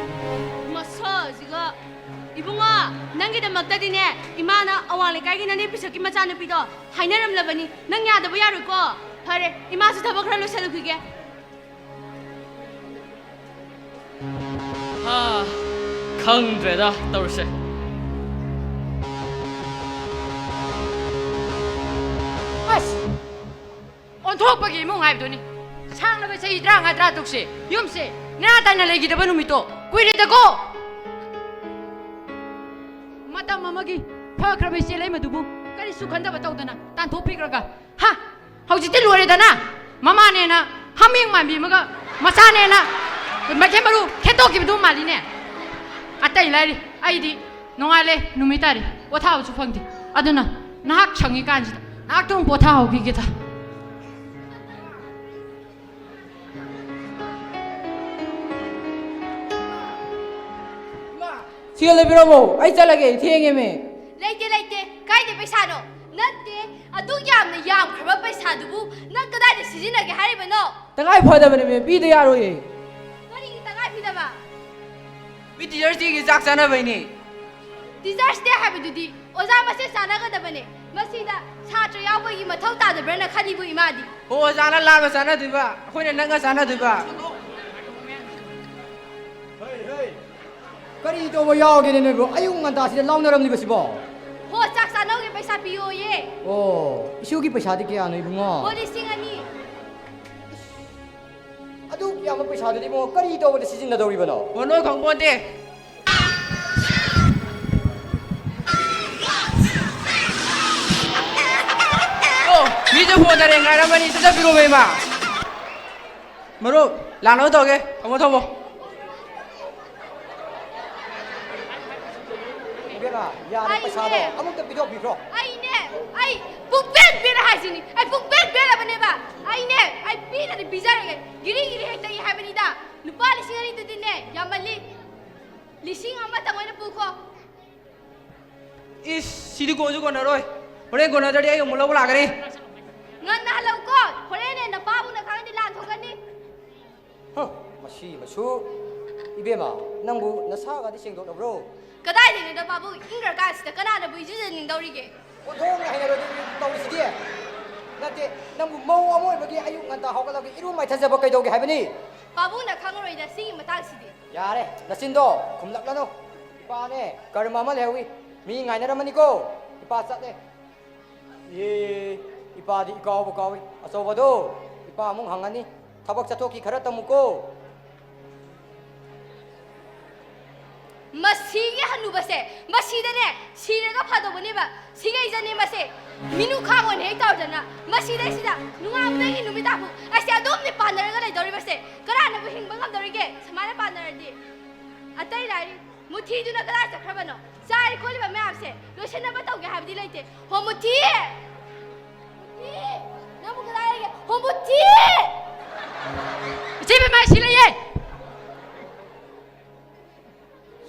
ꯃꯁꯥꯁꯤꯒ꯫ ꯏꯕꯨꯡꯉꯣ, ꯅꯪꯒꯤꯗꯃꯛꯇꯗꯤꯅꯦ, ꯏꯃꯥꯅ ꯑꯋꯥꯡ ꯂꯩꯀꯥꯏꯒꯤ ꯅꯅꯦ ꯄꯤꯁꯛꯀꯤ ꯃꯆꯥꯅꯨꯄꯤꯗꯣ ꯍꯥꯏꯅꯔꯝꯂꯕꯅꯤ꯫ ꯅꯪ ꯌꯥꯗꯕ ꯌꯥꯔꯣꯏꯀꯣ꯫ ꯐꯔꯦ, ꯏꯃꯥꯁꯨ ꯊꯕꯛ ꯈꯔ ꯂꯣꯏꯁꯤꯜꯂꯨꯈꯤꯒꯦ꯫ ꯍꯥ, ꯈꯪꯗ꯭ꯔꯦꯗ ꯇꯧꯔꯤꯁꯦ꯫ ꯑꯁ! ꯑꯣꯟꯊꯣꯛꯄꯒꯤ ꯏꯃꯨꯡ ꯍꯥꯏꯕꯗꯨꯅꯤ꯫ ꯁꯥꯡꯂꯕ ꯆꯍꯤ ꯇꯔꯥꯃꯉꯥ ꯇꯔꯥꯇꯔꯨꯛꯁꯦ ꯌꯨꯝꯁꯦ ꯅꯦꯅꯥ ꯇꯥꯅ ꯂꯩꯈꯤꯗꯕ ꯅꯨꯃꯤꯠꯇꯣ ꯀꯨꯏꯔꯦꯗꯀꯣ꯫ ꯃꯇꯝ ꯑꯃꯒꯤ ꯐꯈ꯭ꯔꯕ ꯏꯆꯦ ꯂꯩꯃꯗꯨꯕꯨ ꯀꯔꯤꯁꯨ ꯈꯟꯗꯕ ꯇꯧꯗꯅ ꯇꯥꯟꯊꯣꯛꯄꯤꯈ꯭ꯔꯒ, ꯍꯥ, ꯍꯧꯖꯤꯛꯇꯤ ꯂꯣꯏꯔꯦꯗꯅ꯫ ꯃꯃꯥꯅꯦꯅ ꯍꯥꯃꯦꯡ ꯃꯥꯟꯕꯤ ꯑꯃꯒ ꯃꯆꯥꯅꯦꯅ ꯃꯩꯈꯦꯠ ꯃꯔꯨ ꯈꯦꯠꯇꯣꯛꯈꯤꯕꯗꯨ ꯃꯥꯜꯂꯤꯅꯦ꯫ ꯑꯇꯩ ꯂꯥꯏꯔꯤ, ꯑꯩꯗꯤ ꯅꯣꯡꯉꯥꯜꯂꯦ ꯅꯨꯃꯤꯠ ꯇꯥꯔꯦ, ꯄꯣꯊꯥꯕꯁꯨ ꯐꯪꯗꯦ꯫ ꯑꯗꯨꯅ ꯅꯍꯥꯛ ꯁꯪꯉꯤꯀꯥꯟꯁꯤꯗ ꯉꯥꯏꯍꯥꯛꯇꯪ ꯄꯣꯊꯥꯍꯧꯈꯤꯒꯦꯗ꯫ ꯁꯤꯒ ꯂꯩꯕꯤꯔꯝꯃꯣ, ꯑꯩ ꯆꯠꯂꯒꯦ, ꯊꯦꯡꯉꯦꯃꯦ꯫ ꯂꯩꯇꯦ, ꯂꯩꯇꯦ꯫ ꯀꯥꯏꯗꯩ ꯄꯩꯁꯥꯅꯣ? ꯅꯠꯇꯦ, ꯑꯗꯨꯛ ꯌꯥꯝꯅ ꯌꯥꯝꯈ꯭ꯔꯕ ꯄꯩꯁꯥꯗꯨꯕꯨ ꯅꯪ ꯀꯗꯥꯏꯗ ꯁꯤꯖꯤꯟꯅꯒꯦ ꯍꯥꯏꯔꯤꯕꯅꯣ? ꯇꯉꯥꯏ ꯐꯗꯕꯅꯦꯃꯦ, ꯄꯤꯗ ꯌꯥꯔꯣꯏꯌꯦ꯫ ꯀꯔꯤꯒꯤ ꯇꯉꯥꯏ ꯐꯗꯕ? ꯃꯤ Teachers' Day-ꯒꯤ ꯆꯥꯛ ꯆꯥꯅꯕꯩꯅꯦ꯫ Teachers' Day ꯍꯥꯏꯕꯗꯨꯗꯤ ꯑꯣꯖꯥ ꯃꯁꯦꯟ ꯆꯥꯅꯒꯗꯕꯅꯦ꯫ ꯃꯁꯤꯗ ꯁꯥꯇ꯭ꯔ ꯌꯥꯎꯕꯒꯤ ꯃꯊꯧ ꯇꯥꯗꯕ꯭ꯔꯅ ꯈꯜꯂꯤꯕꯨ ꯏꯃꯥꯗꯤ꯫ ꯑꯣ, ꯑꯣꯖꯥꯅ ꯂꯥꯝꯅ ꯆꯥꯅꯗꯣꯏꯕ, ꯑꯩꯈꯣꯏꯅ ꯅꯪꯒ ꯆꯥꯅꯗꯣꯏꯕ꯫ ꯀꯔꯤ ꯇꯧꯕ ꯌꯥꯎꯒꯦꯅꯦ ꯅꯣꯏꯕꯨ? ꯑꯌꯨꯛ ꯉꯟꯇꯥꯁꯤꯗ ꯂꯥꯎꯅꯔꯝꯂꯤꯕꯁꯤꯕꯣ? ꯍꯣ, ꯆꯥꯛ ꯆꯥꯅꯧꯒꯤ ꯄꯩꯁꯥ ꯄꯤꯌꯣꯌꯦ꯫ ꯑꯣ, ꯏꯁꯨꯒꯤ ꯄꯩꯁꯥꯗꯤ ꯀꯌꯥꯅꯣ ꯏꯕꯨꯡꯉꯣ? ꯍꯣ, ꯂꯤꯁꯤꯡ ꯑꯅꯤ꯫ ꯑꯗꯨ ꯌꯥꯝꯕ ꯄꯩꯁꯥꯗꯨꯗꯤ ꯏꯕꯨꯡꯉꯣ ꯀꯔꯤ ꯇꯧꯕꯗ ꯁꯤꯖꯤꯟꯅꯗꯧꯔꯤꯕꯅꯣ? ꯑꯣ, ꯅꯣꯏ ꯈꯪꯄꯣꯟꯇꯦ꯫ ꯑꯣ, ꯃꯤꯁꯨ ꯐꯣꯟ ꯇꯧꯔꯦ, ꯉꯥꯏꯔꯝꯃꯅꯤ, ꯆꯠꯆꯕꯤꯔꯣ, ꯃꯩꯃ꯫ ꯃꯔꯨꯞ, ꯂꯥꯛꯅꯕ ꯇꯧꯒꯦ, ꯊꯝꯃꯣ, ꯊꯝꯃꯣ꯫ ꯏꯕꯦꯝꯃ, ꯌꯥꯔꯦ, ꯑꯩꯅꯦ꯫ ꯄꯩꯁꯥꯗꯣ ꯑꯃꯨꯛꯇ ꯄꯤꯊꯣꯛꯄꯤꯈ꯭ꯔꯣ꯫ ꯑꯩꯅꯦ, ꯑꯩ ꯄꯨꯛꯄꯦꯟ ꯄꯦꯟꯅ ꯍꯥꯏꯁꯤꯅꯤ, ꯑꯩ ꯄꯨꯛꯄꯦꯟ ꯄꯦꯜꯂꯕꯅꯦꯕ꯫ ꯑꯩꯅꯦ, ꯑꯩ ꯄꯤꯗꯗꯤ ꯄꯤꯖꯔꯒꯦ, ꯒꯤꯔꯤ ꯒꯤꯔꯤ ꯍꯦꯛꯇ ꯏ ꯍꯥꯏꯕꯅꯤꯗ꯫ ꯂꯨꯄꯥ ꯂꯤꯁꯤꯡ ꯑꯅꯤꯗꯨꯗꯤꯅꯦ, ꯌꯥꯝꯃꯜꯂꯤ꯫ ꯂꯤꯁꯤꯡ ꯑꯃꯇꯪ ꯑꯣꯏꯅ ꯄꯨꯈꯣ꯫ ꯏꯁ, ꯁꯤꯗꯤ ꯀꯣꯟꯁꯨ ꯀꯣꯟꯅꯔꯣꯏ꯫ ꯍꯣꯔꯦꯟ ꯀꯣꯟꯅꯗ꯭ꯔꯗꯤ ꯑꯩ ꯑꯃꯨꯛ ꯂꯧꯕ ꯂꯥꯛꯀꯅꯤ꯫ ꯉꯟꯅ ꯍꯜꯂꯛꯎꯀꯣ꯫ ꯍꯣꯔꯦꯟꯅꯦ ꯅꯄꯥꯕꯨꯅ ꯈꯪꯉꯗꯤ ꯂꯥꯟ ꯊꯣꯛꯀꯅꯤ꯫ ꯍ, ꯃꯁꯤ ꯃꯁꯨ꯫ ꯏꯕꯦꯝꯃ, ꯅꯪꯕꯨ ꯅꯁꯥꯒꯗꯤ ꯁꯦꯡꯗꯣꯛꯂꯕ꯭ꯔꯣ? ꯀꯗꯥꯏꯗꯩꯅꯣꯗ ꯄꯥꯕꯨꯡ, ꯏꯪꯈ꯭ꯔꯀꯥꯟꯁꯤꯗ ꯀꯅꯥꯅꯕꯨ ꯏꯖꯨꯖꯅꯤꯡꯗꯧꯔꯤꯒꯦ? ꯑꯣꯟꯊꯣꯛꯅ ꯍꯩꯅꯔꯣꯏꯗꯧꯔꯤ ꯇꯧꯔꯤꯁꯤꯗꯤ꯫ ꯅꯠꯇꯦ, ꯅꯪꯕꯨ ꯃꯧ ꯑꯃ ꯑꯣꯏꯕꯒꯤ ꯑꯌꯨꯛ ꯉꯟꯇꯥ ꯍꯧꯒꯠꯂꯒ ꯏꯔꯨ ꯃꯥꯏꯊꯖꯕ ꯀꯩꯗꯧꯒꯦ ꯍꯥꯏꯕꯅꯤ? ꯄꯥꯕꯨꯡꯅ ꯈꯪꯉꯔꯣꯏꯗ ꯁꯤꯒꯤ ꯃꯇꯥꯡꯁꯤꯗꯤ꯫ ꯌꯥꯔꯦ, ꯅꯆꯤꯟꯗꯣ ꯈꯨꯝꯂꯛꯂꯅꯨ꯫ ꯏꯄꯥꯅꯦ, ꯀꯔꯃ ꯑꯃ ꯂꯩꯍꯧꯏ꯫ ꯃꯤ ꯉꯥꯏꯅꯔꯝꯃꯅꯤꯀꯣ꯫ ꯏꯄꯥ ꯆꯠꯂꯦ꯫ ꯑꯦ, ꯏꯄꯥꯗꯤ ꯏꯀꯥꯎꯕ ꯀꯥꯎꯏ꯫ ꯑꯆꯧꯕꯗꯣ, ꯏꯄꯥ ꯑꯃꯨꯛ ꯍꯪꯉꯅꯤ꯫ ꯊꯕꯛ ꯆꯠꯊꯣꯛꯈꯤ, ꯈꯔ ꯇꯝꯃꯨꯀꯣ꯫ ꯃꯁꯤꯒꯤ ꯍꯅꯨꯕꯁꯦ, ꯃꯁꯤꯗꯅꯦ, ꯁꯤꯔꯒ ꯐꯗꯧꯕꯅꯦꯕ꯫ ꯁꯤꯒꯩꯖꯅꯦ ꯃꯁꯦ꯫ ꯃꯤꯅꯨ ꯈꯥꯡ ꯑꯣꯏꯅ ꯍꯦꯛ ꯇꯧꯔꯗꯅ꯫ ꯃꯁꯤꯗꯩꯁꯤꯗ ꯅꯨꯡꯉꯥꯟꯕꯗꯒꯤ ꯅꯨꯃꯤꯠ ꯇꯥꯐꯥꯎ ꯑꯩꯁꯦ ꯑꯗꯨꯝꯅꯦ ꯄꯥꯟꯅꯔꯒ ꯂꯩꯗꯧꯔꯤꯕꯁꯦ꯫ ꯀꯅꯥꯅꯕꯨ ꯍꯤꯡꯕ ꯉꯝꯗꯧꯔꯤꯒꯦ? ꯁꯨꯃꯥꯏꯅ ꯄꯥꯟꯅꯔꯗꯤ꯫ ꯑꯇꯩ ꯂꯥꯏꯔꯤ, ꯃꯨꯊꯤꯗꯨꯅ ꯀꯗꯥꯏ ꯆꯠꯈ꯭ꯔꯕꯅꯣ? ꯆꯥꯔꯤ ꯈꯣꯠꯂꯤꯕ ꯃꯌꯥꯝꯁꯦ ꯂꯣꯏꯁꯤꯟꯅꯕ ꯇꯧꯒꯦ ꯍꯥꯏꯕꯗꯤ ꯂꯩꯇꯦ꯫ ꯍꯣ ꯃꯨꯊꯤ! ꯃꯨꯊꯤ! ꯅꯪꯕꯨ ꯀꯗꯥꯏ ꯂꯩꯒꯦ? ꯍꯣ ꯃꯨꯊꯤ! ꯏꯆꯦ ꯕꯦꯝꯃ, ꯁꯤ ꯂꯩꯌꯦ꯫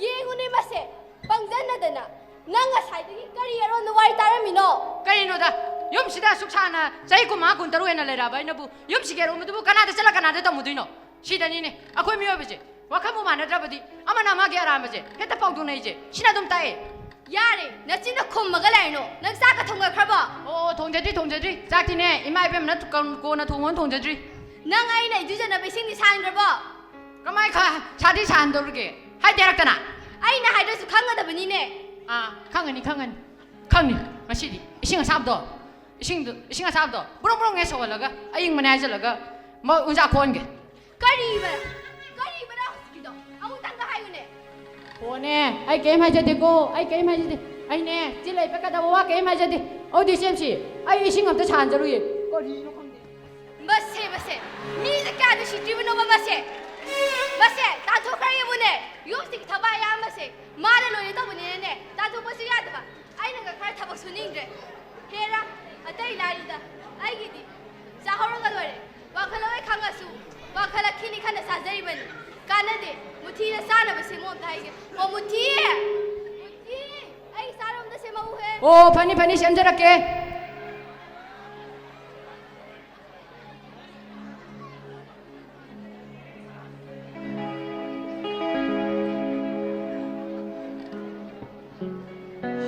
ꯌꯦꯡꯉꯨꯅꯦ ꯃꯁꯦ, ꯄꯪꯖꯟꯅꯗꯅ꯫ ꯅꯪ ꯉꯁꯥꯏꯗꯒꯤ ꯀꯔꯤ ꯑꯔꯣꯟꯕ ꯋꯥꯔꯤ ꯇꯥꯔꯝꯃꯤꯅꯣ? ꯀꯔꯤꯅꯣꯗ, ꯌꯨꯝꯁꯤꯗ ꯑꯁꯨꯛ ꯁꯥꯡꯅ ꯆꯍꯤ ꯀꯨꯟꯃꯉꯥ, ꯀꯨꯟꯇꯔꯨꯛ ꯍꯦꯟꯅ ꯂꯩꯔꯛꯑꯕ ꯑꯩꯅꯕꯨ ꯌꯨꯝꯁꯤꯒꯤ ꯑꯔꯣꯟꯕꯗꯨꯕꯨ ꯀꯅꯥꯗ ꯆꯠꯂ ꯀꯅꯥꯗ ꯇꯝꯃꯨꯗꯣꯏꯅꯣ? ꯁꯤꯗꯅꯤꯅꯦ ꯑꯩꯈꯣꯏ ꯃꯤꯑꯣꯏꯕꯁꯦ꯫ ꯋꯥꯈꯜꯕꯨ ꯃꯥꯟꯅꯗ꯭ꯔꯕꯗꯤ ꯑꯃꯅ ꯑꯃꯒꯤ ꯑꯔꯥꯟꯕꯁꯦ ꯍꯦꯛꯇ ꯐꯥꯎꯗꯣꯛꯅꯩꯁꯦ꯫ ꯁꯤꯅ ꯑꯗꯨꯝ ꯇꯥꯛꯑꯦ꯫ ꯌꯥꯔꯦ, ꯅꯆꯤꯟꯗ ꯈꯨꯝꯃꯒ ꯂꯩꯔꯅꯨ꯫ ꯅꯪ ꯆꯥꯛꯀ ꯊꯣꯡꯒꯠꯈ꯭ꯔꯕꯣ? ꯑꯣ, ꯊꯣꯡꯖꯗ꯭ꯔꯤ, ꯊꯣꯡꯖꯗ꯭ꯔꯤ꯫ ꯆꯥꯛꯇꯤꯅꯦ, ꯏꯃꯥ ꯏꯕꯦꯝꯃꯅ ꯀꯣꯟ-, ꯀꯣꯟꯅ ꯊꯣꯡꯉꯣꯅ ꯊꯣꯡꯖꯗ꯭ꯔꯤ꯫ ꯅꯪ ꯑꯩꯅ ꯏꯔꯨꯖꯅꯕ ꯏꯁꯤꯡꯗꯤ ꯁꯥꯍꯟꯈ꯭ꯔꯕꯣ? ꯀꯃꯥꯏ ꯈ-, ꯁꯥꯗꯤ ꯁꯥꯍꯟꯗꯧꯔꯤꯒꯦ? ꯍꯥꯏꯗꯦꯔꯛꯇꯅ꯫ ꯑꯩꯅ ꯍꯥꯏꯗ꯭ꯔꯁꯨ ꯈꯪꯒꯗꯕꯅꯤꯅꯦ꯫ ꯑꯥ, ꯈꯪꯒꯅꯤ, ꯈꯪꯒꯅꯤ꯫ ꯈꯪꯅꯤ꯫ ꯉꯁꯤꯗꯤ ꯏꯁꯤꯡ ꯑꯁꯥꯕꯗꯣ, ꯏꯁꯤꯡꯗꯣ, ꯏꯁꯤꯡ ꯑꯁꯥꯕꯗꯣ ꯕ꯭ꯔꯨꯡ ꯕ꯭ꯔꯨꯡ ꯍꯦꯛ ꯁꯧꯍꯜꯂꯒ ꯑꯌꯤꯡꯕꯅꯦ ꯍꯥꯏꯖꯜꯂꯒ ꯃ-, ꯎꯟꯖꯥ ꯈꯣꯟꯒꯦ꯫ ꯀꯔꯤꯕ? ꯀꯔꯤꯕꯅꯣ ꯍꯧꯖꯤꯛꯀꯤꯗꯣ? ꯑꯃꯨꯛꯇꯪꯒ ꯍꯥꯏꯌꯨꯅꯦ꯫ ꯍꯣꯅꯦ, ꯑꯩ ꯀꯩꯝ ꯍꯥꯏꯖꯗꯦꯀꯣ, ꯑꯩ ꯀꯩꯝ ꯍꯥꯏꯖꯗꯦ꯫ ꯑꯩꯅꯦ, ꯆꯤꯜ ꯂꯩꯕ ꯀꯩꯗꯧꯕ ꯋꯥ ꯀꯩꯝ ꯍꯥꯏꯖꯗꯦ꯫ ꯑꯧꯗꯤ ꯁꯦꯝꯁꯤ, ꯑꯩ ꯏꯁꯤꯡ ꯑꯝꯇ ꯁꯥꯍꯟꯖꯔꯨꯏ꯫ ꯀꯔꯤꯅꯣ ꯈꯪꯗꯦ꯫ ꯃꯁꯦ, ꯃꯁꯦ, ꯃꯤꯁꯦ ꯀꯌꯥꯗ ꯁꯤꯠꯇ꯭ꯔꯤꯕꯅꯣꯕ ꯃꯁꯦ? ꯃꯁꯦ, ꯇꯥꯟꯊꯣꯛꯈ꯭ꯔ ꯌꯦꯡꯉꯨꯅꯦ꯫ ꯌꯨꯝꯁꯤꯒꯤ ꯊꯕꯛ ꯑꯌꯥꯝꯕꯁꯦ ꯃꯥꯅ ꯂꯣꯏꯅ ꯇꯧꯕꯅꯤꯅꯅꯦ, ꯇꯥꯟꯊꯣꯛꯄꯁꯨ ꯌꯥꯗꯕ꯫ ꯑꯩꯅꯒ ꯈꯔ ꯊꯕꯛ ꯁꯨꯅꯤꯡꯗ꯭ꯔꯦ꯫ ꯍꯦꯔꯥ, ꯑꯇꯩ ꯂꯥꯏꯔꯤꯗ, ꯑꯩꯒꯤꯗꯤ ꯆꯥꯍꯧꯔꯒ ꯂꯣꯏꯔꯦ꯫ ꯋꯥꯈꯜ ꯂꯣꯏ ꯈꯪꯉꯁꯨ, ꯋꯥꯈꯜ ꯑꯈꯤꯅꯤ ꯈꯟꯅ ꯆꯥꯖꯔꯤꯕꯅꯤ꯫ ꯀꯥꯟꯅꯗꯦ꯫ ꯃꯨꯊꯤꯅ ꯆꯥꯅꯕ ꯁꯦꯝꯃꯣ ꯑꯝꯇ ꯍꯥꯏꯒꯦ꯫ ꯑꯣ, ꯃꯨꯊꯤ! ꯃꯨꯊꯤ! ꯑꯩ ꯆꯥꯅꯕ ꯑꯝꯇ ꯁꯦꯝꯃꯛꯎꯍꯦ꯫ ꯑꯣ, ꯐꯅꯤ, ꯐꯅꯤ, ꯁꯦꯝꯖꯔꯛꯀꯦ꯫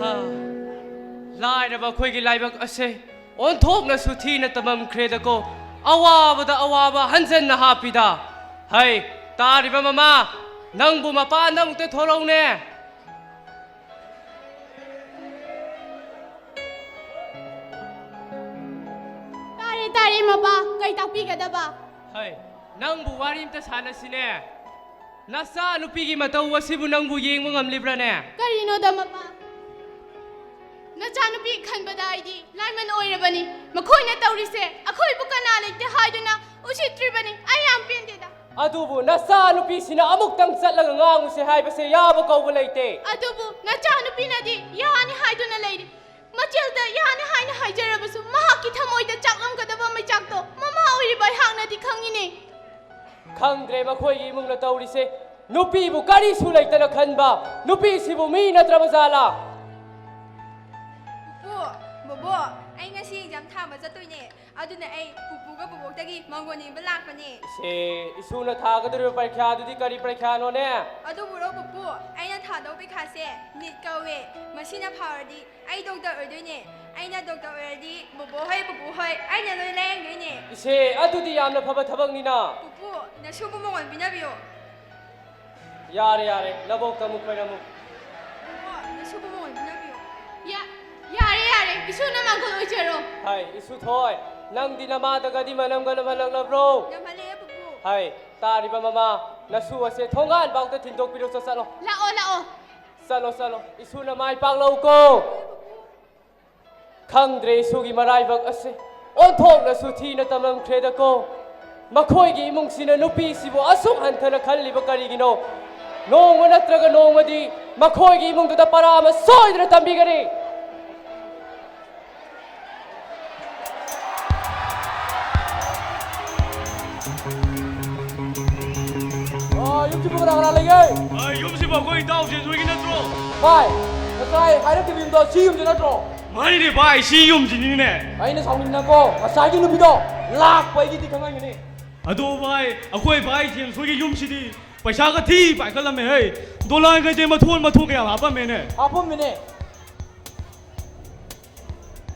ꯍꯥ, ꯂꯥꯏꯔꯕ ꯑꯩꯈꯣꯏꯒꯤ ꯂꯥꯏꯕꯛ ꯑꯁꯦ ꯑꯣꯟꯊꯣꯛꯅꯁꯨ ꯊꯤꯅ ꯇꯝꯃꯝꯈ꯭ꯔꯦꯗꯀꯣ꯫ ꯑꯋꯥꯕꯗ ꯑꯋꯥꯕ ꯍꯟꯖꯟꯅ ꯍꯥꯞꯄꯤꯗ꯫ ꯍꯩ, ꯇꯥꯔꯤꯕ ꯃꯃꯥ, ꯅꯪꯕꯨ ꯃꯄꯥꯟꯗ ꯑꯃꯨꯛꯇ ꯊꯣꯔꯛꯎꯅꯦ꯫ ꯇꯥꯔꯦ, ꯇꯥꯔꯦ, ꯃꯄꯥ꯫ ꯀꯩ ꯇꯥꯛꯄꯤꯒꯗꯕ? ꯍꯩ, ꯅꯪꯕꯨ ꯋꯥꯔꯤ ꯑꯝꯇ ꯁꯥꯟꯅꯁꯤꯅꯦ꯫ ꯅꯆꯥ ꯅꯨꯄꯤꯒꯤ ꯃꯇꯧ ꯑꯁꯤꯕꯨ ꯅꯪꯕꯨ ꯌꯦꯡꯕ ꯉꯝꯂꯤꯕ꯭ꯔꯥꯅꯦ? ꯀꯔꯤꯅꯣꯗ, ꯃꯄꯥ? ꯅꯆꯥꯅꯨꯄꯤ ꯈꯟꯕꯗ ꯑꯩꯗꯤ ꯂꯥꯏꯃꯟ ꯑꯣꯏꯔꯕꯅꯤ꯫ ꯃꯈꯣꯏꯅ ꯇꯧꯔꯤꯁꯦ ꯑꯩꯈꯣꯏꯕꯨ ꯀꯅꯥ ꯂꯩꯇꯦ ꯍꯥꯏꯗꯨꯅ ꯎꯁꯤꯠꯇ꯭ꯔꯤꯕꯅꯤ꯫ ꯑꯩ ꯌꯥꯝ ꯄꯦꯟꯗꯦꯗ꯫ ꯑꯗꯨꯕꯨ ꯅꯆꯥ ꯅꯨꯄꯤꯁꯤꯅ ꯑꯃꯨꯛꯇꯪ ꯆꯠꯂꯒ ꯉꯥꯡꯉꯨꯁꯦ ꯍꯥꯏꯕꯁꯦ ꯌꯥꯕ ꯀꯧꯕ ꯂꯩꯇꯦ꯫ ꯑꯗꯨꯕꯨ ꯅꯆꯥ ꯅꯨꯄꯤꯅꯗꯤ ꯌꯥꯅꯤ ꯍꯥꯏꯗꯨꯅ ꯂꯩꯔꯤ꯫ ꯃꯆꯦꯜꯗ ꯌꯥꯅꯤ ꯍꯥꯏꯅ ꯍꯥꯏꯖꯔꯕꯁꯨ ꯃꯍꯥꯛꯀꯤ ꯊꯃꯣꯏꯗ ꯆꯥꯛꯂꯝꯒꯗꯕ ꯃꯩꯆꯥꯛꯇꯣ ꯃꯃꯥ ꯑꯣꯏꯔꯤꯕ ꯑꯩꯍꯥꯛꯅꯗꯤ ꯈꯪꯉꯤꯅꯦ꯫ ꯈꯪꯗ꯭ꯔꯦ ꯃꯈꯣꯏꯒꯤ ꯏꯃꯨꯡꯅ ꯇꯧꯔꯤꯁꯦ꯫ ꯅꯨꯄꯤꯕꯨ ꯀꯔꯤꯁꯨ ꯂꯩꯇꯅ ꯈꯟꯕ, ꯅꯨꯄꯤꯁꯤꯕꯨ ꯃꯤ ꯅꯠꯇ꯭ꯔꯕ ꯖꯥꯠꯂꯥ? ꯄꯨꯄꯨ, ꯕꯣꯕꯣ, ꯑꯩ ꯉꯁꯤ ꯑꯦꯛꯖꯥꯝ ꯊꯥꯕ ꯆꯠꯇꯣꯏꯅꯦ꯫ ꯑꯗꯨꯅ ꯑꯩ ꯄꯨꯄꯨꯒ ꯕꯣꯕꯣꯛꯇꯒꯤ ꯃꯥꯡꯒꯣꯜ ꯌꯦꯡꯕ ꯂꯥꯛꯄꯅꯦ꯫ ꯏꯁꯦ, ꯏꯁꯨꯅ ꯊꯥꯒꯗꯧꯔꯤꯕ ꯄꯔꯤꯈ꯭ꯌꯥꯗꯨꯗꯤ ꯀꯔꯤ ꯄꯔꯤꯈ꯭ꯌꯥꯅꯣꯅꯦ? ꯑꯗꯨꯕꯨꯔꯣ ꯄꯨꯄꯨ, ꯑꯩꯅ ꯊꯥꯗꯧ ꯄꯔꯤꯈꯥꯁꯦ ꯅꯤꯠ ꯀꯧꯋꯦ꯫ ꯃꯁꯤꯅ ꯐꯥꯎꯔꯗꯤ ꯑꯩ ꯗꯣꯛꯇꯔ ꯑꯣꯏꯗꯣꯏꯅꯦ꯫ ꯑꯩꯅ ꯗꯣꯛꯇꯔ ꯑꯣꯏꯔꯗꯤ ꯕꯣꯕꯣ ꯍꯣꯏ, ꯄꯨꯄꯨ ꯍꯣꯏ, ꯑꯩꯅ ꯂꯣꯏ ꯂꯥꯌꯦꯡꯗꯣꯏꯅꯦ꯫ ꯏꯁꯦ, ꯑꯗꯨꯗꯤ ꯌꯥꯝꯅ ꯐꯕ ꯊꯕꯛꯅꯤꯅ꯫ ꯄꯨꯄꯨ, ꯅꯁꯨꯕꯨ ꯃꯉꯣꯟ ꯄꯤꯅꯕꯤꯌꯣ꯫ ꯌꯥꯔꯦ, ꯌꯥꯔꯦ, ꯅꯕꯣꯛꯇ ꯑꯃꯨꯛ ꯈꯣꯏꯔꯝꯃꯨ꯫ ꯄꯨꯄꯨ, ꯅꯁꯨꯕꯨ ꯃꯉꯣꯟ ꯄꯤꯅꯕꯤꯌꯣ꯫ ꯌꯥ-, ꯌꯥꯔꯦ, ꯌꯥꯔꯦ, ꯏꯁꯨꯅ ꯃꯥꯡꯒꯣꯜ ꯑꯣꯏꯖꯔꯣ꯫ ꯍꯥꯏ, ꯏꯁꯨ ꯊꯣꯏ, ꯅꯪꯗꯤ ꯅꯃꯥꯗꯒꯗꯤ ꯃꯅꯝꯒ ꯅꯝꯍꯜꯂꯛꯂꯕ꯭ꯔꯣ? ꯅꯝꯍꯜꯂꯛꯑꯦ, ꯄꯨꯄꯨ꯫ ꯍꯥꯏ, ꯇꯥꯔꯤꯕ ꯃꯃꯥ, ꯅꯁꯨ ꯑꯁꯦ ꯊꯣꯡꯒꯥꯟꯐꯥꯎꯗ ꯊꯤꯟꯗꯣꯛꯄꯤꯔꯨꯆꯣ, ꯆꯠꯂꯣ꯫ ꯂꯥꯛꯑꯣ, ꯂꯥꯛꯑꯣ꯫ ꯆꯠꯂꯣ, ꯆꯠꯂꯣ, ꯏꯁꯨꯅ ꯃꯥꯏ ꯄꯥꯛꯂꯛꯎꯀꯣ꯫ ꯈꯪꯗ꯭ꯔꯦ, ꯏꯁꯨꯒꯤ ꯃꯔꯥꯏꯕꯛ ꯑꯁꯦ ꯑꯣꯟꯊꯣꯛꯅꯁꯨ ꯊꯤꯅ ꯇꯝꯂꯝꯈ꯭ꯔꯦꯗꯀꯣ꯫ ꯃꯈꯣꯏꯒꯤ ꯏꯃꯨꯡꯁꯤꯅ ꯅꯨꯄꯤꯁꯤꯕꯨ ꯑꯁꯨꯛ ꯍꯟꯊꯅ ꯈꯜꯂꯤꯕ ꯀꯔꯤꯒꯤꯅꯣ? ꯅꯣꯡꯃ ꯅꯠꯇ꯭ꯔꯒ ꯅꯣꯡꯃꯗꯤ ꯃꯈꯣꯏꯒꯤ ꯏꯃꯨꯡꯗꯨꯗ ꯄꯔꯥ ꯑꯃ ꯁꯣꯏꯗꯅ ꯇꯝꯕꯤꯒꯅꯤ꯫ ꯑꯥ, ꯌꯨꯝꯁꯤꯕꯨ ꯀꯅꯥ ꯀꯅꯥ ꯂꯩꯒꯦ? ꯑꯥ, ꯌꯨꯝꯁꯤꯕꯨ ꯑꯩꯈꯣꯏ ꯏꯇꯥꯎ ꯆꯦꯟꯁꯣꯏꯒꯤ ꯅꯠꯇ꯭ꯔꯣ? ꯚꯥꯏ, ꯉꯁꯥꯏ ꯍꯥꯏꯔꯛꯈꯤꯕ ꯌꯨꯝꯗꯣ ꯁꯤ ꯌꯨꯝꯁꯤ ꯅꯠꯇ꯭ꯔꯣ? ꯃꯥꯅꯤꯅꯦ ꯚꯥꯏ, ꯁꯤ ꯌꯨꯝꯁꯤꯅꯤꯅꯦ꯫ ꯑꯩꯅ ꯁꯥꯎꯅꯤꯡꯗꯅꯀꯣ, ꯉꯁꯥꯏꯒꯤ ꯅꯨꯄꯤꯗꯣ ꯂꯥꯛꯄ ꯑꯩꯒꯤꯗꯤ ꯈꯪꯉꯝꯒꯅꯤ꯫ ꯑꯗꯣ ꯚꯥꯏ, ꯑꯩꯈꯣꯏ ꯚꯥꯏ ꯆꯦꯟꯁꯣꯏꯒꯤ ꯌꯨꯝꯁꯤꯗꯤ ꯄꯩꯁꯥꯒ ꯊꯤ ꯄꯥꯏꯈꯠꯂꯝꯃꯦ ꯍꯦ꯫ ꯗꯣꯂꯥꯟꯒꯁꯦ ꯃꯊꯣꯟ ꯃꯊꯣꯟ ꯀꯌꯥ ꯍꯥꯞꯄꯝꯃꯦꯅꯦ꯫ ꯍꯥꯞꯄꯝꯃꯤꯅꯦ꯫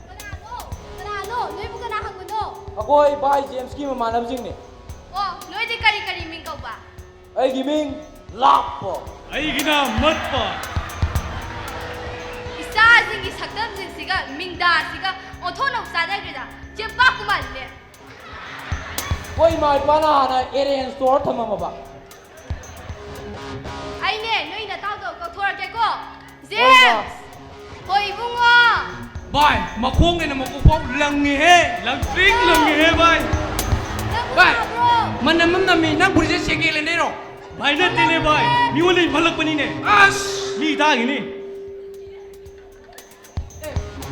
ꯀꯅꯥꯅꯣ? ꯀꯅꯥꯅꯣ? ꯅꯣꯏꯕꯨ ꯀꯅꯥ ꯍꯪꯕꯅꯣ? ꯑꯩꯈꯣꯏ ꯚꯥꯏ ꯖꯦꯝꯁꯀꯤ ꯃꯃꯥꯟꯅꯕꯁꯤꯡꯅꯦ꯫ ꯑꯣ, ꯅꯣꯏꯗꯤ ꯀꯔꯤ ꯀꯔꯤ ꯃꯤꯡ ꯀꯧꯕ? ꯑꯩꯒꯤ ꯃꯤꯡ ꯂꯥꯛꯄ꯫ ꯑꯩꯒꯤꯅ ꯃꯠꯄ꯫ ꯏꯆꯥꯁꯤꯡꯒꯤ ꯁꯛꯇꯝꯁꯤꯡꯁꯤꯒ ꯃꯤꯡꯗꯥꯁꯤꯒ ꯑꯣꯟꯊꯣꯛꯅꯕꯨ ꯆꯥꯟꯅꯈ꯭ꯔꯦꯗ꯫ ꯆꯦꯝꯄꯥꯛꯄꯨ ꯃꯥꯜꯂꯤꯅꯦ꯫ ꯑꯩꯈꯣꯏ ꯏꯃꯥ ꯏꯄꯥꯅ ꯍꯥꯟꯅ ꯑꯦꯔꯦꯟꯖ ꯇꯧꯔ ꯊꯝꯃꯝꯃꯕ꯫ ꯑꯩꯅꯦ, ꯅꯣꯏ ꯅꯇꯥꯎꯗꯣ ꯀꯧꯊꯣꯔꯛꯀꯦꯀꯣ꯫ ꯍꯣꯏ, ꯏꯃꯥ꯫ ꯖꯦꯝꯁ! ꯍꯣꯏ, ꯏꯕꯨꯡꯉꯣ! ꯚꯥꯏ, ꯃꯈꯣꯡꯗꯩꯅ ꯃꯀꯣꯛ ꯐꯥꯎ ꯂꯪꯉꯦꯍꯦ, ꯂꯪꯇ꯭ꯔꯤꯛ ꯂꯪꯉꯦꯍꯦ, ꯚꯥꯏ꯫ ꯅꯪꯕꯨ ꯚꯥꯏ, ꯅꯥꯕ꯭ꯔꯣ? ꯃꯅꯝ ꯑꯃ ꯅꯝꯃꯤ, ꯅꯪ ꯐꯨꯔꯤꯠꯁꯦ ꯁꯦꯀꯦꯟ ꯍꯦꯟꯗꯩꯔꯣ? ꯚꯥꯏ, ꯅꯠꯇꯦꯅꯦ, ꯚꯥꯏ꯫ ꯃꯤꯉꯣꯟꯗꯩ ꯃꯜꯂꯛꯄꯅꯤꯅꯦ꯫ ꯑꯁ! ꯃꯤ ꯇꯥꯈꯤꯅꯤ꯫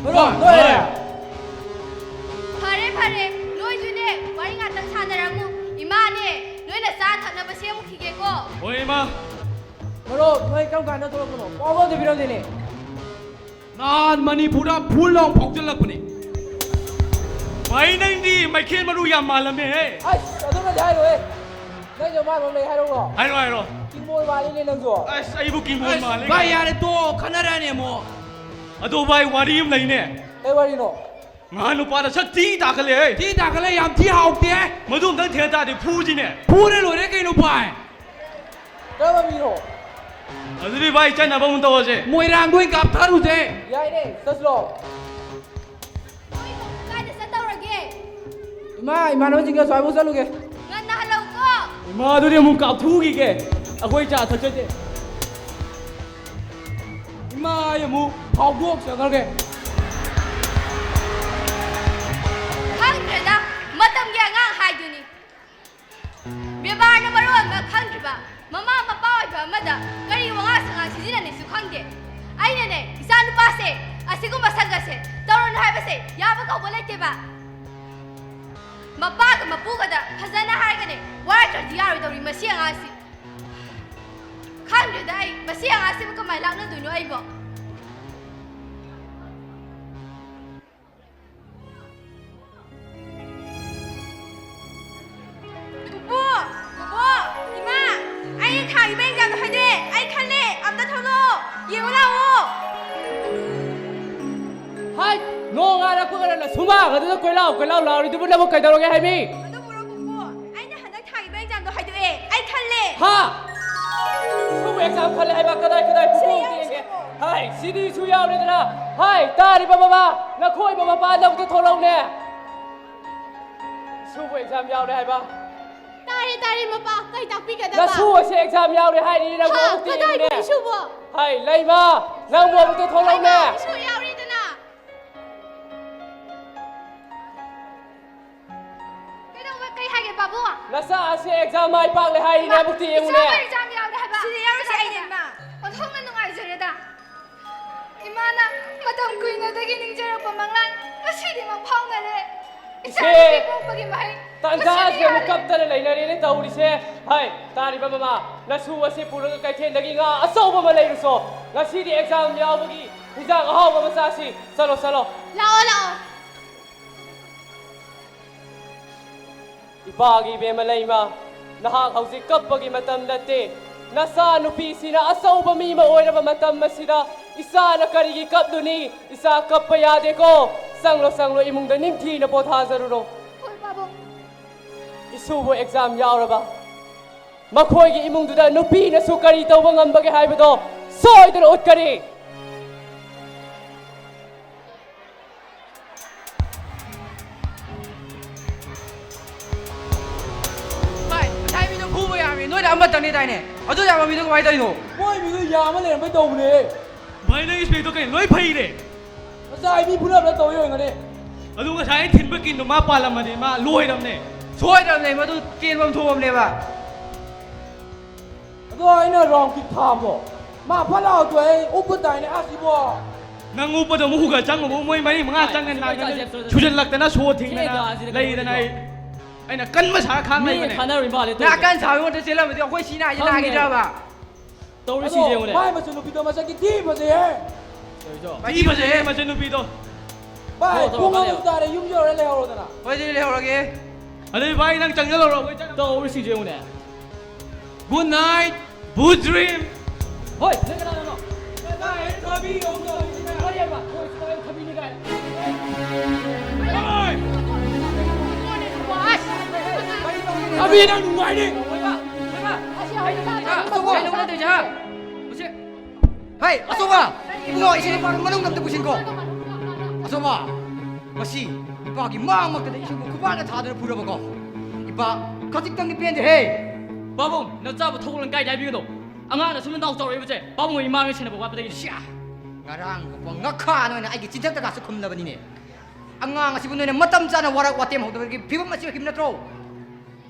ꯃꯔꯨꯞ, ꯍꯣꯏ, ꯂꯣꯏꯔꯦ꯫ ꯍꯣꯏ꯫ ꯐꯔꯦ, ꯐꯔꯦ, ꯅꯣꯏꯁꯨꯅꯦ, ꯋꯥꯔꯤ ꯉꯥꯛꯇꯪ ꯁꯥꯟꯅꯔꯝꯃꯨ꯫ ꯏꯃꯥꯅꯦ, ꯅꯣꯏꯅ ꯆꯥ ꯊꯛꯅꯕ ꯁꯦꯝꯃꯨꯈꯤꯒꯦꯀꯣ꯫ ꯍꯣꯏ, ꯏꯃꯥ꯫ ꯃꯔꯨꯞ, ꯅꯣꯏ ꯀꯔꯝ ꯀꯥꯟꯗ ꯊꯣꯛꯂꯛꯄꯅꯣ? ꯄꯥꯎ ꯑꯝꯇ ꯄꯤꯔꯝꯗꯦꯅꯦ꯫ ꯅꯍꯥꯟ ꯃꯅꯤꯄꯨꯔꯗ ꯐꯨꯜ ꯂꯥꯎ ꯐꯥꯎꯖꯜꯂꯛꯄꯅꯦ꯫ ꯑꯩ ꯅꯪꯗꯤ ꯃꯩꯈꯦꯠ ꯃꯔꯨ ꯌꯥꯝ ꯃꯥꯜꯂꯝꯃꯦꯍꯦ꯫ ꯑꯁ, ꯑꯗꯨꯃꯗꯤ ꯍꯥꯏꯔꯣꯏꯍꯦ꯫ ꯅꯪꯁꯨ ꯃꯥꯟꯕ ꯑꯃ ꯂꯩ ꯍꯥꯏꯔꯛꯎꯔꯣ? ꯍꯥꯏꯔꯣ, ꯍꯥꯏꯔꯣ꯫ ꯀꯤꯡꯕꯣꯟ ꯃꯥꯜꯂꯤꯅꯦ ꯅꯪꯁꯨ꯫ ꯑꯁ, ꯑꯩꯕꯨ ꯀꯤꯡꯕꯣꯟ ꯑꯁ, ꯃꯥꯜꯂꯦ꯫ ꯚꯥꯏ, ꯌꯥꯔꯦ, ꯇꯣꯛꯑꯣ, ꯈꯟꯅꯔꯅꯤ ꯑꯃꯨꯛ꯫ ꯑꯗꯣ ꯚꯥꯏ, ꯋꯥꯔꯤ ꯑꯃ ꯂꯩꯅꯦ꯫ ꯀꯩ ꯋꯥꯔꯤꯅꯣ? ꯉꯍꯥꯟ ꯅꯨꯄꯥꯗ ꯁꯛ ꯊꯤ ꯇꯥꯈꯠꯂꯦꯍꯦ꯫ ꯊꯤ ꯇꯥꯈꯠꯂꯦ, ꯌꯥꯝ ꯊꯤ ꯍꯥꯎꯇꯦ꯫ ꯃꯗꯨ ꯑꯝꯇꯪ ꯊꯦꯡꯅ ꯇꯥꯔꯗꯤ ꯐꯨꯁꯤꯅꯦ꯫ ꯐꯨꯔ ꯂꯣꯏꯔꯦ ꯀꯩꯅꯣ, ꯚꯥꯏ꯫ ꯀꯔꯝꯕ ꯃꯤꯅꯣ? ꯑꯗꯨꯗꯤ ꯚꯥꯏ, ꯆꯠꯅꯕ ꯑꯃꯨꯛ ꯇꯧꯔꯁꯦ꯫ ꯃꯣꯏꯔꯥꯡꯗ ꯑꯣꯏꯅ ꯀꯥꯞꯊꯔꯨꯁꯦ꯫ ꯌꯥꯏꯅꯦ, ꯆꯠꯁꯤꯔꯣ? ꯀꯣꯏꯕ ꯀꯥꯏꯗ ꯆꯠꯇꯧꯔꯒꯦ? ꯏꯃꯥ, ꯏꯃꯥꯟꯅꯕꯁꯤꯡꯒ ꯁ꯭ꯋꯥꯏꯐꯥꯎ ꯆꯠꯂꯨꯒꯦ꯫ ꯉꯟꯅ ꯍꯜꯂꯛꯎꯀꯣ꯫ ꯏꯃꯥ, ꯑꯗꯨꯗꯤ ꯑꯃꯨꯛ ꯀꯥꯞꯊꯨꯈꯤꯒꯦ꯫ ꯑꯩꯈꯣꯏ ꯆꯥ ꯊꯛꯆꯁꯦ꯫ ꯏꯃꯥ, ꯑꯩ ꯑꯃꯨꯛ ꯐꯥꯎꯗꯣꯛꯆꯈ꯭ꯔꯒꯦ꯫ ꯈꯪꯗ꯭ꯔꯦꯗ, ꯃꯇꯝꯒꯤ ꯑꯉꯥꯡ ꯍꯥꯏꯗꯨꯅꯤ꯫ ꯕꯦꯕꯥꯔꯅ ꯃꯔꯣꯜ ꯑꯃ ꯈꯪꯗ꯭ꯔꯤꯕ, ꯃꯃꯥ ꯃꯄꯥ ꯑꯣꯏꯕ ꯑꯃꯗ ꯀꯔꯤ ꯋꯥꯉꯥꯡ ꯁꯉꯥꯡ ꯁꯤꯖꯤꯟꯅꯅꯤꯁꯨ ꯈꯪꯗꯦ꯫ ꯑꯩꯅꯅꯦ, ꯏꯆꯥ ꯅꯨꯄꯥꯁꯦ ꯑꯁꯤꯒꯨꯝꯕ ꯁꯪꯒꯁꯦ ꯇꯧꯔꯨꯅꯨ ꯍꯥꯏꯕꯁꯦ ꯌꯥꯕ ꯀꯧꯕ ꯂꯩꯇꯦꯕ꯫ ꯃꯄꯥꯒ ꯃꯄꯨꯒꯗ ꯐꯖꯅ ꯍꯥꯏꯔꯒꯅꯦ, ꯋꯥꯔꯛꯇ꯭ꯔꯗꯤ ꯌꯥꯔꯣꯏꯗꯧꯔꯤ ꯃꯁꯤ ꯑꯉꯥꯡꯁꯤ꯫ ꯈꯪꯗ꯭ꯔꯦꯗ ꯑꯩ, ꯃꯁꯤ ꯑꯉꯥꯡꯁꯤꯕꯨ ꯀꯃꯥꯏꯅ ꯂꯥꯛꯅꯗꯣꯏꯅꯣ ꯑꯩꯕꯣ? ꯄꯨꯄꯨ! ꯄꯨꯄꯨ! ꯏꯃꯥ! ꯑꯩ ꯊꯥꯈꯤꯕ ꯑꯦꯛꯖꯥꯝꯗꯣ ꯍꯥꯏꯗꯣꯛꯑꯦ! ꯑꯩ ꯈꯜꯂꯦ! ꯑꯝꯇ ꯊꯣꯛꯂꯛꯑꯣ! ꯌꯦꯡꯉꯨ ꯂꯥꯛꯑꯣ! ꯍꯥꯏ! ꯅꯣꯡ ꯉꯥꯜꯂꯛꯄꯒ ꯅꯪꯅ ꯁꯨꯃꯥꯡ ꯑꯗꯨꯗ ꯀꯣꯏꯂꯥꯎ ꯀꯣꯏꯂꯥꯎ ꯂꯥꯎꯔꯤꯗꯨꯕꯨ ꯅꯪꯕꯨ ꯀꯩꯗꯧꯔꯒꯦ ꯍꯥꯏꯃꯤ? ꯑꯗꯨꯕꯨꯔꯣ ꯄꯨꯄꯨ, ꯑꯩꯅ ꯍꯟꯗꯛ ꯊꯥꯈꯤꯕ ꯑꯦꯛꯖꯥꯝꯗꯣ ꯍꯥꯏꯗꯣꯛꯑꯦ! ꯑꯩ ꯈꯜꯂꯦ! ꯍꯥ? ꯁꯨꯝ ꯑꯦꯛꯖꯥꯝ ꯈꯜꯂꯦ ꯍꯥꯏꯕ? ꯀꯗꯥꯏ, ꯀꯗꯥꯏ? ꯄꯨꯄꯨ ꯁꯤꯗ ꯑꯝꯇ ꯌꯥꯎꯔꯤꯁꯦ ꯌꯦꯡꯒꯦ꯫ ꯌꯦꯡꯉꯣ꯫ ꯍꯥꯏ, ꯁꯤꯗꯤꯁꯨ ꯌꯥꯎꯔꯦꯗꯅ꯫ ꯍꯥꯏ, ꯇꯥꯔꯤꯕ ꯃꯃꯥ, ꯅꯈꯣꯏ ꯃꯃꯥ ꯃꯄꯥ ꯑꯝꯇ ꯊꯣꯛꯂꯛꯎꯅꯦ꯫ ꯁꯨꯕꯨ ꯑꯦꯛꯖꯥꯝ ꯌꯥꯎꯔꯦ ꯍꯥꯏꯕ? ꯇꯥꯔꯦ, ꯇꯥꯔꯦ, ꯃꯄꯥ꯫ ꯀꯩ ꯇꯥꯛꯄꯤꯒꯗꯕ? ꯅꯁꯨ ꯑꯁꯦ ꯑꯦꯛꯖꯥꯝ ꯌꯥꯎꯔꯦ ꯍꯥꯏꯔꯤꯅꯦ, ꯅꯪꯕꯨ ꯍꯥ? ꯑꯃꯨꯛꯇ ꯀꯗꯥꯏꯗꯅꯣ ꯌꯦꯡꯉꯨꯅꯦ꯫ ꯏꯁꯨꯕꯣ? ꯍꯥꯏ, ꯂꯩꯃ, ꯅꯪꯕꯨ ꯑꯃꯨꯛꯇ ꯊꯣꯛꯂꯛꯎꯅꯦ꯫ ꯍꯩꯃꯥ, ꯏꯁꯨ ꯌꯥꯎꯔꯦꯗꯅ꯫ ꯀꯩꯗꯧꯕ, ꯀꯩ ꯍꯥꯏꯒꯦ, ꯄꯥꯕꯨꯡ? ꯅꯆꯥ ꯑꯁꯦ ꯑꯦꯛꯖꯥꯝ ꯃꯥꯏ ꯄꯥꯛꯂꯦ ꯍꯥꯏꯔꯤꯅꯦ, ꯏꯃꯥ, ꯑꯃꯨꯛꯇ ꯌꯦꯡꯉꯨꯅꯦ꯫ ꯏꯆꯥꯕꯨ ꯑꯦꯛꯖꯥꯝ ꯌꯥꯎꯔꯦ ꯍꯥꯏꯕ? ꯁꯤꯗ ꯌꯥꯎꯔꯤꯁꯦ ꯑꯩꯅꯦ, ꯏꯃꯥ꯫ ꯑꯣꯟꯊꯣꯛꯅ ꯅꯨꯡꯉꯥꯏꯖꯔꯦꯗ꯫ ꯏꯃꯥꯅ ꯃꯇꯝ ꯀꯨꯏꯅꯗꯒꯤ ꯅꯤꯡꯖꯔꯛꯄ ꯃꯪꯂꯥꯟ ꯉꯁꯤꯗꯤ ꯃꯪꯐꯥꯎꯅꯔꯦ꯫ ꯏꯆꯥ ꯏꯆꯦ, ꯅꯨꯄꯤ ꯄꯣꯛꯄꯒꯤ ꯃꯍꯩ ꯇꯥꯟꯖꯥ ꯉꯁꯤꯗꯤ ꯑꯁꯤꯗ ꯑꯃꯨꯛ ꯌꯥꯜꯂꯦ꯫ ꯀꯞꯇꯅ ꯂꯩꯅꯔꯦꯅꯦ ꯇꯧꯔꯤꯁꯦ꯫ ꯍꯥꯏ, ꯇꯥꯔꯤꯕ ꯃꯃꯥ, ꯅꯁꯨ ꯑꯁꯤ ꯄꯨꯔꯒ ꯀꯩꯊꯦꯜꯗꯒꯤ ꯉꯥ ꯑꯆꯧꯕ ꯑꯃ ꯂꯩꯔꯨꯁꯣ꯫ ꯉꯁꯤꯗꯤ ꯑꯦꯛꯖꯥꯝ ꯌꯥꯎꯕꯒꯤ ꯍꯤꯟꯖꯥꯡ ꯑꯍꯥꯎꯕ ꯑꯃ ꯆꯥꯁꯤ꯫ ꯆꯠꯂꯣ, ꯆꯠꯂꯣ꯫ ꯂꯥꯛꯑꯣ, ꯂꯥꯛꯑꯣ꯫ ꯏꯄꯥꯒꯤ ꯏꯕꯦꯝꯃ ꯂꯩꯃ, ꯅꯍꯥꯛ ꯍꯧꯖꯤꯛ ꯀꯞꯄꯒꯤ ꯃꯇꯝ ꯅꯠꯇꯦ꯫ ꯅꯆꯥ ꯅꯨꯄꯤꯁꯤꯅ ꯑꯆꯧꯕ ꯃꯤ ꯑꯃ ꯑꯣꯏꯔꯕ ꯃꯇꯝ ꯑꯁꯤꯗ ꯏꯆꯥꯅ ꯀꯔꯤꯒꯤ ꯀꯞꯂꯨꯅꯤ? ꯏꯆꯥ ꯀꯞꯄ ꯌꯥꯗꯦꯀꯣ꯫ ꯆꯪꯂꯣ, ꯆꯪꯂꯣ, ꯏꯃꯨꯡꯗ ꯅꯤꯡꯊꯤꯅ ꯄꯣꯊꯥꯖꯔꯨꯔꯣ꯫ ꯍꯣꯏ, ꯄꯥꯕꯨꯡ꯫ ꯏꯁꯨꯕꯨ ꯑꯦꯛꯖꯥꯝ ꯌꯥꯎꯔꯕ? ꯃꯈꯣꯏꯒꯤ ꯏꯃꯨꯡꯗꯨꯗ ꯅꯨꯄꯤꯅꯁꯨ ꯀꯔꯤ ꯇꯧꯕ ꯉꯝꯕꯒꯦ ꯍꯥꯏꯕꯗꯣ ꯁꯣꯏꯗꯅ ꯎꯠꯀꯅꯤ꯫ ꯚꯥꯏ, ꯉꯁꯥꯏ ꯃꯤꯗꯣ ꯐꯨꯕ ꯌꯥꯕꯅꯤ, ꯅꯣꯏꯅ ꯑꯃꯇꯪꯅꯤ ꯗꯥꯏꯅꯦ? ꯑꯗꯨ ꯌꯥꯕ ꯃꯤꯗꯣ ꯀꯃꯥꯏꯅ ꯇꯧꯔꯤꯅꯣ? ꯃꯣꯏ ꯃꯤꯗꯣ ꯌꯥꯝꯃ ꯂꯩꯔꯝꯕꯩ ꯇꯧꯕꯅꯦ꯫ ꯚꯥꯏ, ꯅꯪ ꯏꯁꯄꯦꯛꯇꯣ ꯀꯩꯅꯣ ꯂꯣꯏ ꯐꯩꯔꯦ? ꯉꯁꯥꯏ ꯃꯤ ꯐꯨꯅꯕꯗ ꯇꯧꯔꯤ ꯑꯣꯏꯔꯝꯒꯅꯤ꯫ ꯑꯗꯨ ꯉꯁꯥꯏ ꯑꯩꯅ ꯊꯤꯟꯕ ꯀꯤꯟꯗꯣ ꯃꯥ ꯄꯥꯜꯂꯝꯃꯗꯤ ꯃꯥ ꯂꯣꯏꯔꯝꯅꯦ꯫ ꯁꯣꯏꯗ꯭ꯔꯕꯅꯦ, ꯃꯗꯨ ꯀꯦꯟꯕꯝ ꯊꯣꯛꯑꯕꯅꯦꯕ꯫ ꯑꯗꯣ ꯑꯩꯅ ꯔꯥꯎꯟ ꯀꯤꯛ ꯊꯥꯕꯗꯣ ꯃꯥ ꯐꯠ ꯂꯥꯎ ꯍꯟꯗꯣꯛꯑꯦ, ꯑꯩ ꯎꯞꯄ ꯇꯥꯏꯅꯦ ꯑꯁꯤꯕꯣ꯫ ꯅꯪ ꯎꯞꯄꯗꯣ ꯑꯃꯨꯛ ꯍꯨꯒ ꯆꯪꯉꯨꯕ ꯃꯣꯏ ꯃꯔꯤ ꯃꯉꯥ ꯆꯪꯉ ꯅꯥꯒꯅꯤ꯫ ꯁꯨꯖꯜꯂꯛꯇꯅ ꯁꯣ ꯊꯤꯡꯗꯅ ꯂꯩꯗꯅ ꯑꯩ, ꯑꯩꯅ ꯀꯟꯕ ꯁꯥꯔ ꯈꯥꯡ ꯂꯩꯕꯅꯦ꯫ ꯊꯥꯅꯔꯤ ꯃꯥꯜꯂꯦ ꯅꯪ ꯇꯧꯔꯤꯁꯦ꯫ ꯑꯀꯟ ꯁꯥꯕ ꯉꯣꯟꯗ ꯆꯦꯜꯂꯝꯃꯗꯤ ꯑꯩꯈꯣꯏ ꯁꯤ ꯅꯥꯏꯁꯦ ꯈꯪꯉꯦ꯫ ꯅꯥꯈꯤꯗ꯭ꯔꯕ? ꯇꯧꯔꯤꯁꯤ ꯑꯗꯣ ꯌꯦꯡꯉꯨꯅꯦ꯫ ꯃꯥꯏ ꯃꯆꯟꯅꯨꯄꯤꯗꯣ ꯃꯁꯛꯇꯤ ꯊꯤ ꯐꯖꯩꯍꯦ꯫ ꯇꯧꯔꯤꯗꯣ꯫ ꯊꯤ ꯐꯖꯩꯍꯦ ꯃꯆꯟꯅꯨꯄꯤꯗꯣ꯫ ꯚꯥꯏ, ꯊꯣꯛꯑꯣ, ꯊꯣꯛꯑꯣ, ꯄꯨꯡ ꯀꯥꯟꯅ ꯑꯃꯨꯛ ꯇꯥꯔꯦ, ꯌꯨꯝ ꯌꯧꯔꯦ ꯂꯩꯍꯧꯔꯣꯗꯅ꯫ ꯍꯣꯏ, ꯑꯗꯨꯗꯤ ꯂꯩꯍꯧꯔꯒꯦ꯫ ꯑꯗꯨꯗꯤ ꯚꯥꯏ, ꯅꯪ ꯆꯪꯁꯤꯜꯍꯧꯔꯣ, ꯑꯩꯈꯣꯏ ꯆꯪ-, ꯇꯧꯔꯤꯁꯤ ꯌꯦꯡꯉꯨꯅꯦ꯫ Good night, Boo Dream. ꯍꯣꯏ, ꯅꯪ ꯀꯅꯥꯅꯣ? ꯀꯔꯤ ꯍꯥꯏꯕ? ꯍꯣꯏ, ꯁꯤꯗ ꯑꯩ ꯊꯕꯤꯅꯤ ꯀꯥꯏꯅ꯫ ꯊꯕꯤ ꯅꯪ ꯅꯨꯡꯉꯥꯏꯅꯤ꯫ ꯍꯣꯏꯕ, ꯍꯣꯏꯕ꯫ ꯑꯩ ꯅꯪ ꯅꯠꯇꯦ, ꯍꯥ? ꯍꯣꯏ, ꯑꯆꯧꯕ! ꯏꯕꯨꯡꯉꯣ, ꯏꯆꯦ ꯅꯨꯄꯥ ꯃꯅꯨꯡꯗ ꯑꯝꯇ ꯄꯨꯁꯤꯟꯈꯣ꯫ ꯑꯆꯧꯕ! ꯃꯁꯤ ꯏꯄꯥꯒꯤ ꯃꯥꯡꯃꯛꯇꯗ ꯏꯁꯤꯡꯕꯨ ꯈꯨꯕꯥꯛꯅ ꯊꯥꯗꯨꯅ ꯐꯨꯔꯕꯀꯣ? ꯏꯄꯥ, ꯈꯖꯤꯛꯇꯪꯗꯤ ꯄꯦꯟꯗꯦꯍꯦ! ꯄꯥꯕꯨꯡ, ꯅꯆꯥꯕꯨ ꯊꯧꯒꯜ ꯀꯥꯏꯗ ꯍꯥꯏꯕꯤꯒꯅꯣ? ꯑꯉꯥꯡꯅ ꯁꯨꯝꯅ ꯅꯥꯎ ꯆꯥꯎꯔꯛꯏꯕꯁꯦ, ꯄꯥꯕꯨꯡ ꯍꯣꯏ ꯏꯃꯥꯅ ꯁꯦꯟꯅꯕ ꯋꯥꯠꯄꯗꯒꯤ꯫ ꯁꯤꯌꯥ! ꯉꯔꯥꯡ ꯉꯥꯈꯥ ꯅꯣꯏꯅ ꯑꯩꯒꯤ ꯆꯤꯟꯊꯛꯇꯒꯁꯨ ꯈꯨꯝꯂꯕꯅꯤꯅꯦ꯫ ꯑꯉꯥꯡ ꯑꯁꯤꯕꯨ ꯅꯣꯏꯅ ꯃꯇꯝ ꯆꯥꯅ ꯋꯥꯔꯛ ꯋꯥꯇꯦꯝ ꯍꯧꯗꯕꯒꯤ ꯐꯤꯕꯝ ꯑꯁꯤ ꯑꯣꯏꯈꯤꯕ ꯅꯠꯇ꯭ꯔꯣ?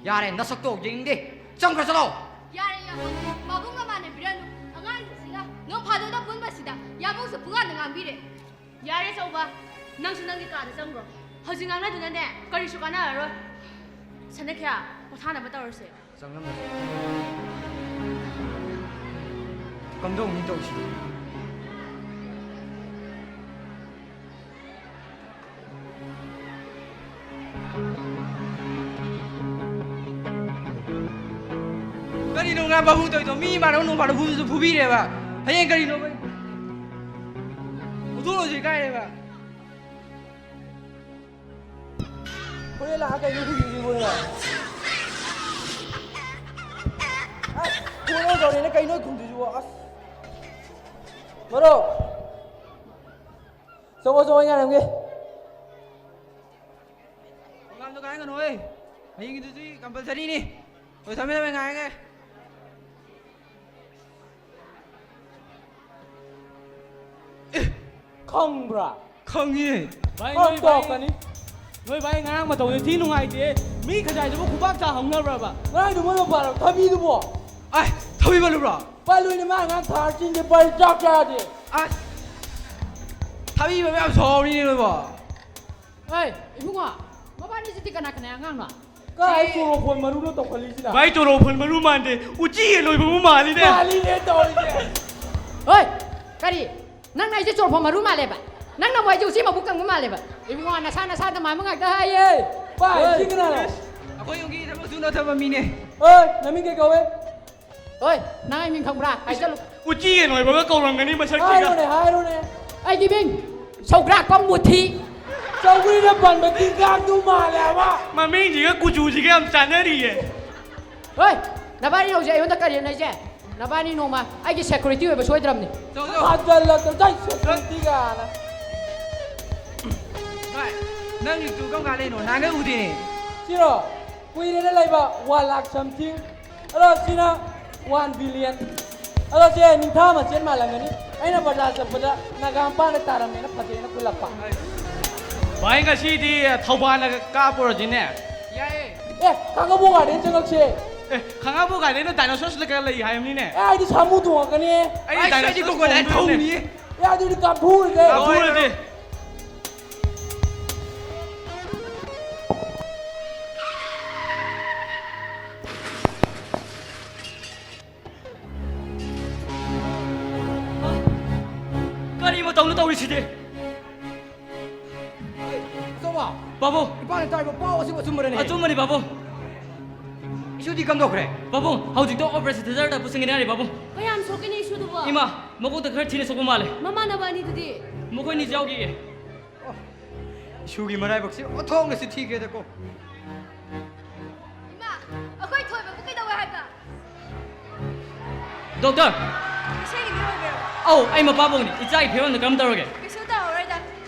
ꯌꯥꯔꯦ, ꯅꯁꯛꯇꯣ ꯌꯦꯡꯅꯤꯡꯗꯦ꯫ ꯆꯪꯈ꯭ꯔ ꯆꯠꯂꯣ꯫ ꯌꯥꯔꯦ, ꯌꯥꯔꯦ꯫ ꯄꯥꯕꯨꯡꯒ ꯃꯥꯟꯅꯕꯤꯔꯅꯨ꯫ ꯑꯉꯥꯡꯁꯤꯡꯁꯤꯒ ꯅꯣꯡ ꯐꯥꯗꯣꯛꯇ ꯄꯨꯟꯕꯁꯤꯗ ꯌꯥꯕꯧꯁꯨ ꯄꯨꯡꯉꯥꯡꯗ ꯉꯥꯡꯕꯤꯔꯦ꯫ ꯌꯥꯔꯦ, ꯑꯆꯧꯕ꯫ ꯅꯪꯁꯨ ꯅꯪꯒꯤ ꯀꯥꯗ ꯆꯪꯈ꯭ꯔꯣ꯫ ꯍꯧꯖꯤꯛ ꯉꯥꯡꯅꯗꯨꯅꯅꯦ ꯀꯔꯤꯁꯨ ꯀꯥꯟꯅꯔꯔꯣꯏ꯫ ꯁꯅꯈ꯭ꯌꯥ, ꯄꯣꯊꯥꯅꯕ ꯇꯧꯔꯁꯦ꯫ ꯆꯪꯂꯝꯃꯁꯦ꯫ ꯀꯝꯗꯧꯅꯤ ꯇꯧꯔꯤꯁꯤꯗꯤ? ꯀꯩꯅꯣ ꯉꯥ ꯄꯥꯕꯨꯡ ꯇꯧꯔꯤꯗꯣ? ꯃꯤ ꯏꯃꯥꯟꯅꯕ ꯅꯣꯡ ꯐꯥꯗꯣꯛ ꯐꯨꯕꯁꯨ ꯐꯨꯕꯤꯔꯦꯕ꯫ ꯍꯌꯦꯡ ꯀꯔꯤꯅꯣ? ꯍꯧꯗꯣꯛꯑꯁꯨ ꯏꯀꯥꯏꯔꯦꯕ꯫ ꯍꯣꯔꯦꯟ ꯂꯥꯛꯑ ꯀꯩꯅꯣ ꯈꯨꯝꯗꯣꯏꯁꯤꯕꯣ ꯅꯪ? ꯑꯁ, ꯍꯣꯔꯦꯟ ꯇꯧꯔꯦꯅ ꯀꯩꯅꯣ ꯈꯨꯝꯗꯣꯏꯁꯤꯕꯣ? ꯑꯁ꯫ ꯃꯔꯨꯞ꯫ ꯆꯪꯉꯣ, ꯆꯪꯉꯣ, ꯑꯩ ꯉꯥꯏꯔꯝꯒꯦ꯫ ꯄ꯭ꯔꯣꯒ꯭ꯔꯥꯝꯗꯣ ꯀꯥꯏꯍꯟꯒꯅꯨꯍꯦ꯫ ꯍꯌꯦꯡꯒꯤꯗꯨꯗꯤ ꯀꯝꯄꯜꯁꯔꯤꯅꯤ꯫ ꯍꯣꯏ, ꯊꯝꯃꯦ, ꯊꯝꯃꯦ, ꯉꯥꯏꯔꯒꯦ꯫ ꯑꯦ, ꯈꯪꯕ꯭ꯔꯥ? ꯈꯪꯉꯤꯅꯦ꯫ ꯚꯥꯏ, ꯈꯪ ꯅꯣꯏ ꯚꯥꯏ, ꯇꯣꯛꯀꯅꯤ꯫ ꯅꯣꯏ ꯚꯥꯏ ꯉꯔꯥꯡ ꯃꯇꯧꯗꯣ ꯊꯤ ꯅꯨꯡꯉꯥꯏꯇꯦ꯫ ꯃꯤ ꯈꯖꯥꯏꯗꯨꯕꯨ ꯈꯨꯕꯥꯛ ꯆꯥ ꯍꯧꯅꯕ꯭ꯔꯕ? ꯉꯔꯥꯡꯗꯣ ꯃꯣꯏ ꯃꯄꯥꯟ ꯊꯕꯤꯗꯨꯕꯣ? ꯑꯦ, ꯊꯕꯤ ꯄꯜꯂꯨꯕ꯭ꯔꯣ? ꯄꯜꯂꯨꯏꯅꯦ, ꯃꯥ ꯉꯔꯥꯡ ꯊꯥꯔ ꯆꯤꯟꯗꯦ, ꯄꯜ ꯆꯥꯛ ꯆꯥꯗꯦ꯫ ꯑꯁ, ꯊꯕꯤ ꯄꯟꯕ ꯌꯥꯝ ꯁꯥꯎꯔꯤꯅꯦ ꯅꯣꯏꯕꯣ꯫ ꯑꯦ, ꯏꯕꯨꯡꯉꯣ, ꯃꯕꯥꯅꯤꯁꯤꯗꯤ ꯀꯅꯥ ꯀꯅꯥ ꯑꯉꯥꯡꯅꯣ? ꯀꯥꯏ ꯁꯤ ꯆꯣꯔꯣꯐꯣꯟ ꯃꯔꯨꯅꯣ ꯇꯧꯈꯠꯂꯤꯁꯤꯅ? ꯚꯥꯏ, ꯆꯣꯔꯣꯐꯣꯟ ꯃꯔꯨ ꯃꯥꯟꯗꯦ, ꯎꯆꯤ ꯌꯦꯟ ꯂꯣꯏꯕꯕꯨ ꯃꯥꯜꯂꯤꯅꯦ꯫ ꯃꯥꯜꯂꯤꯅꯦ ꯇꯧꯔꯤꯁꯦ꯫ ꯍꯣꯏ, ꯀꯔꯤ? ꯅꯪꯅ ꯑꯩꯁꯦ ꯆꯣꯔꯣꯐꯣꯟ ꯃꯔꯨ ꯃꯥꯜꯂꯦꯕ? ꯅꯪꯅ ꯑꯃꯨꯛ ꯑꯩꯁꯦ ꯎꯆꯤ ꯃꯕꯨꯛ ꯀꯪꯕ ꯃꯥꯜꯂꯦꯕ? ꯏꯕꯨꯡꯉꯣ, ꯅꯁꯥ ꯅꯁꯥꯗ ꯃꯥꯟꯕ ꯉꯥꯛꯇ ꯍꯥꯏꯌꯦ꯫ ꯚꯥꯏ, ꯍꯣꯏ꯫ ꯁꯤ ꯀꯅꯥꯅꯣ? ꯑꯩꯈꯣꯏ ꯌꯨꯝꯒꯤ ꯊꯕꯛ ꯁꯨꯅ ꯊꯕ ꯃꯤꯅꯦ꯫ ꯍꯣꯏ, ꯅꯃꯤꯡ ꯀꯩ ꯀꯧꯋꯦ? ꯍꯣꯏ, ꯅꯪ ꯑꯩ ꯃꯤꯡ ꯈꯪꯕ꯭ꯔꯥ? ꯍꯥꯏꯖꯜꯂꯨ꯫ ꯎꯆꯤ ꯌꯦꯟ ꯑꯣꯏꯕꯒ ꯀꯧꯔꯝꯒꯅꯤ ꯃꯁꯛꯁꯤꯒ꯫ ꯍꯥꯏꯔꯣꯅꯦ, ꯍꯥꯏꯔꯣꯅꯦ꯫ ꯑꯩꯒꯤ ꯃꯤꯡ ꯁꯧꯒ꯭ꯔꯥꯛꯄꯝ ꯃꯨꯊꯤ꯫ ꯁꯧꯒ꯭ꯔꯤꯗ ꯄꯟꯕ ꯇꯤꯟꯒꯥꯡꯗꯨ ꯃꯥꯜꯂꯦ ꯍꯥꯏꯕ꯫ ꯃꯃꯤꯡꯁꯤꯒ ꯀꯨꯆꯨꯁꯤꯒ ꯌꯥꯝ ꯆꯥꯟꯅꯔꯤꯌꯦ꯫ ꯍꯣꯏ, ꯅꯕꯥꯅꯤ ꯍꯧꯖꯤꯛ ꯑꯩꯉꯣꯟꯗ ꯀꯔꯦꯝꯅꯩꯁꯦ? ꯅꯕꯥꯅꯤ ꯅꯣꯡꯃ ꯑꯩꯒꯤ security ꯑꯣꯏꯕ ꯁꯣꯏꯗ꯭ꯔꯕꯅꯤ꯫ ꯆꯠꯂꯣ, ꯆꯠꯂꯣ꯫ ꯊꯥꯖꯜꯂꯛꯇ ꯆꯥꯏ security ꯀꯥꯏꯅ꯫ ꯚꯥꯏ, ꯅꯪ ꯌꯨꯇꯨꯕ ꯀꯔꯝ ꯀꯥꯟ ꯂꯩꯅꯣ? ꯅꯍꯥꯟꯒꯩ ꯎꯗꯦꯅꯦ꯫ ꯁꯤꯔꯣ? ꯀꯨꯏꯔꯦꯅ ꯂꯩꯕ, one lakh something꯫ ꯑꯗꯣ ꯁꯤꯅ one billion꯫ ꯑꯗꯣ ꯁꯦ ꯅꯤꯡꯊꯥ ꯃꯆꯦꯠ ꯃꯥꯜꯂꯝꯒꯅꯤ꯫ ꯑꯩꯅ ꯕꯖꯥꯔ ꯆꯠꯄꯗ ꯅꯥꯒꯥ ꯃꯄꯥꯟꯗ ꯇꯥꯔꯝꯃꯦꯅ ꯐꯖꯩꯅ ꯈꯨꯜꯂꯛꯄ꯫ ꯚꯥꯏ, ꯉꯁꯤꯗꯤ ꯊꯧꯕꯥꯜꯗ ꯀꯥꯞꯄꯨꯔꯁꯤꯅꯦ꯫ ꯌꯥꯏꯌꯦ꯫ ꯑꯦ, ꯈꯥꯡꯉꯕꯣꯛ garden ꯆꯪꯉꯛꯁꯦ꯫ ꯑꯦ, ꯈꯥꯡꯉꯕꯣꯛ garden ꯗ dinosaur ꯁꯤꯗ ꯈꯔ ꯂꯩ ꯍꯥꯏꯕꯅꯤꯅꯦ꯫ ꯑꯦ, ꯑꯩꯗꯤ ꯁꯥꯃꯨ ꯇꯣꯡꯉꯛꯀꯅꯤ꯫ ꯑꯩꯗꯤ ꯑꯩꯁ, ꯑꯩꯗꯤ dinosaur crocodile ꯇꯣꯡꯗꯣꯏꯅꯦ꯫ ꯊꯧꯅꯤ꯫ ꯑꯦ, ꯑꯗꯨꯗꯤ ꯀꯥꯞꯊꯣꯛꯎꯔꯁꯦ꯫ ꯀꯥꯞꯊꯣꯛꯎꯔꯁꯦ꯫ ꯀꯔꯤ ꯃꯇꯧꯅꯣ ꯇꯧꯔꯤꯁꯤꯗꯤ? ꯑꯆꯧꯕ! ꯕꯥꯕꯨ! ꯏꯄꯥꯅ ꯇꯥꯔꯤꯕ ꯄꯥꯎ ꯑꯁꯤꯕꯨ ꯑꯆꯨꯝꯕꯔꯅꯦ? ꯑꯆꯨꯝꯕꯅꯤ, ꯕꯥꯕꯨ꯫ ꯏꯁꯨꯗꯤ ꯀꯝꯗꯧꯈ꯭ꯔꯦ? ꯄꯥꯕꯨꯡ, ꯍꯧꯖꯤꯛꯇꯣ operation theaterꯗ ꯄꯨꯁꯤꯟꯒꯅꯤ ꯍꯥꯏꯔꯤ, ꯄꯥꯕꯨꯡ꯫ ꯀꯌꯥꯝ ꯁꯣꯛꯀꯅꯤ ꯏꯁꯨꯗꯨꯕꯣ? ꯏꯃꯥ, ꯃꯀꯣꯛꯇ ꯈꯔ ꯊꯤꯅ ꯁꯣꯛꯄ ꯃꯥꯜꯂꯦ꯫ ꯃꯃꯥꯟꯅꯕ ꯑꯅꯤꯗꯨꯗꯤ? ꯃꯈꯣꯏꯅꯤꯁꯨ ꯌꯥꯎꯈꯤꯌꯦ꯫ ꯑꯣ, ꯏꯁꯨꯒꯤ ꯃꯔꯥꯏꯕꯛꯁꯦ ꯑꯣꯟꯊꯣꯛꯅꯁꯨ ꯊꯤꯈ꯭ꯔꯦꯗꯀꯣ꯫ ꯏꯃꯥ, ꯑꯩꯈꯣꯏ ꯊꯣꯏꯕꯕꯨ ꯀꯩꯗꯧꯋꯦ ꯍꯥꯏꯕ? ꯗꯣꯛꯇꯔ! ꯏꯁꯩꯒꯤꯗꯤ ꯑꯣꯏꯕꯤꯔꯕꯣ? ꯑꯧ, ꯑꯩ ꯃꯄꯥꯕꯨꯡꯅꯤ꯫ ꯏꯆꯥꯒꯤ ꯐꯤꯕꯝꯗ ꯀꯔꯝ ꯇꯧꯔꯒꯦ? ꯀꯩꯁꯨ ꯇꯧꯔꯔꯣꯏꯗ꯫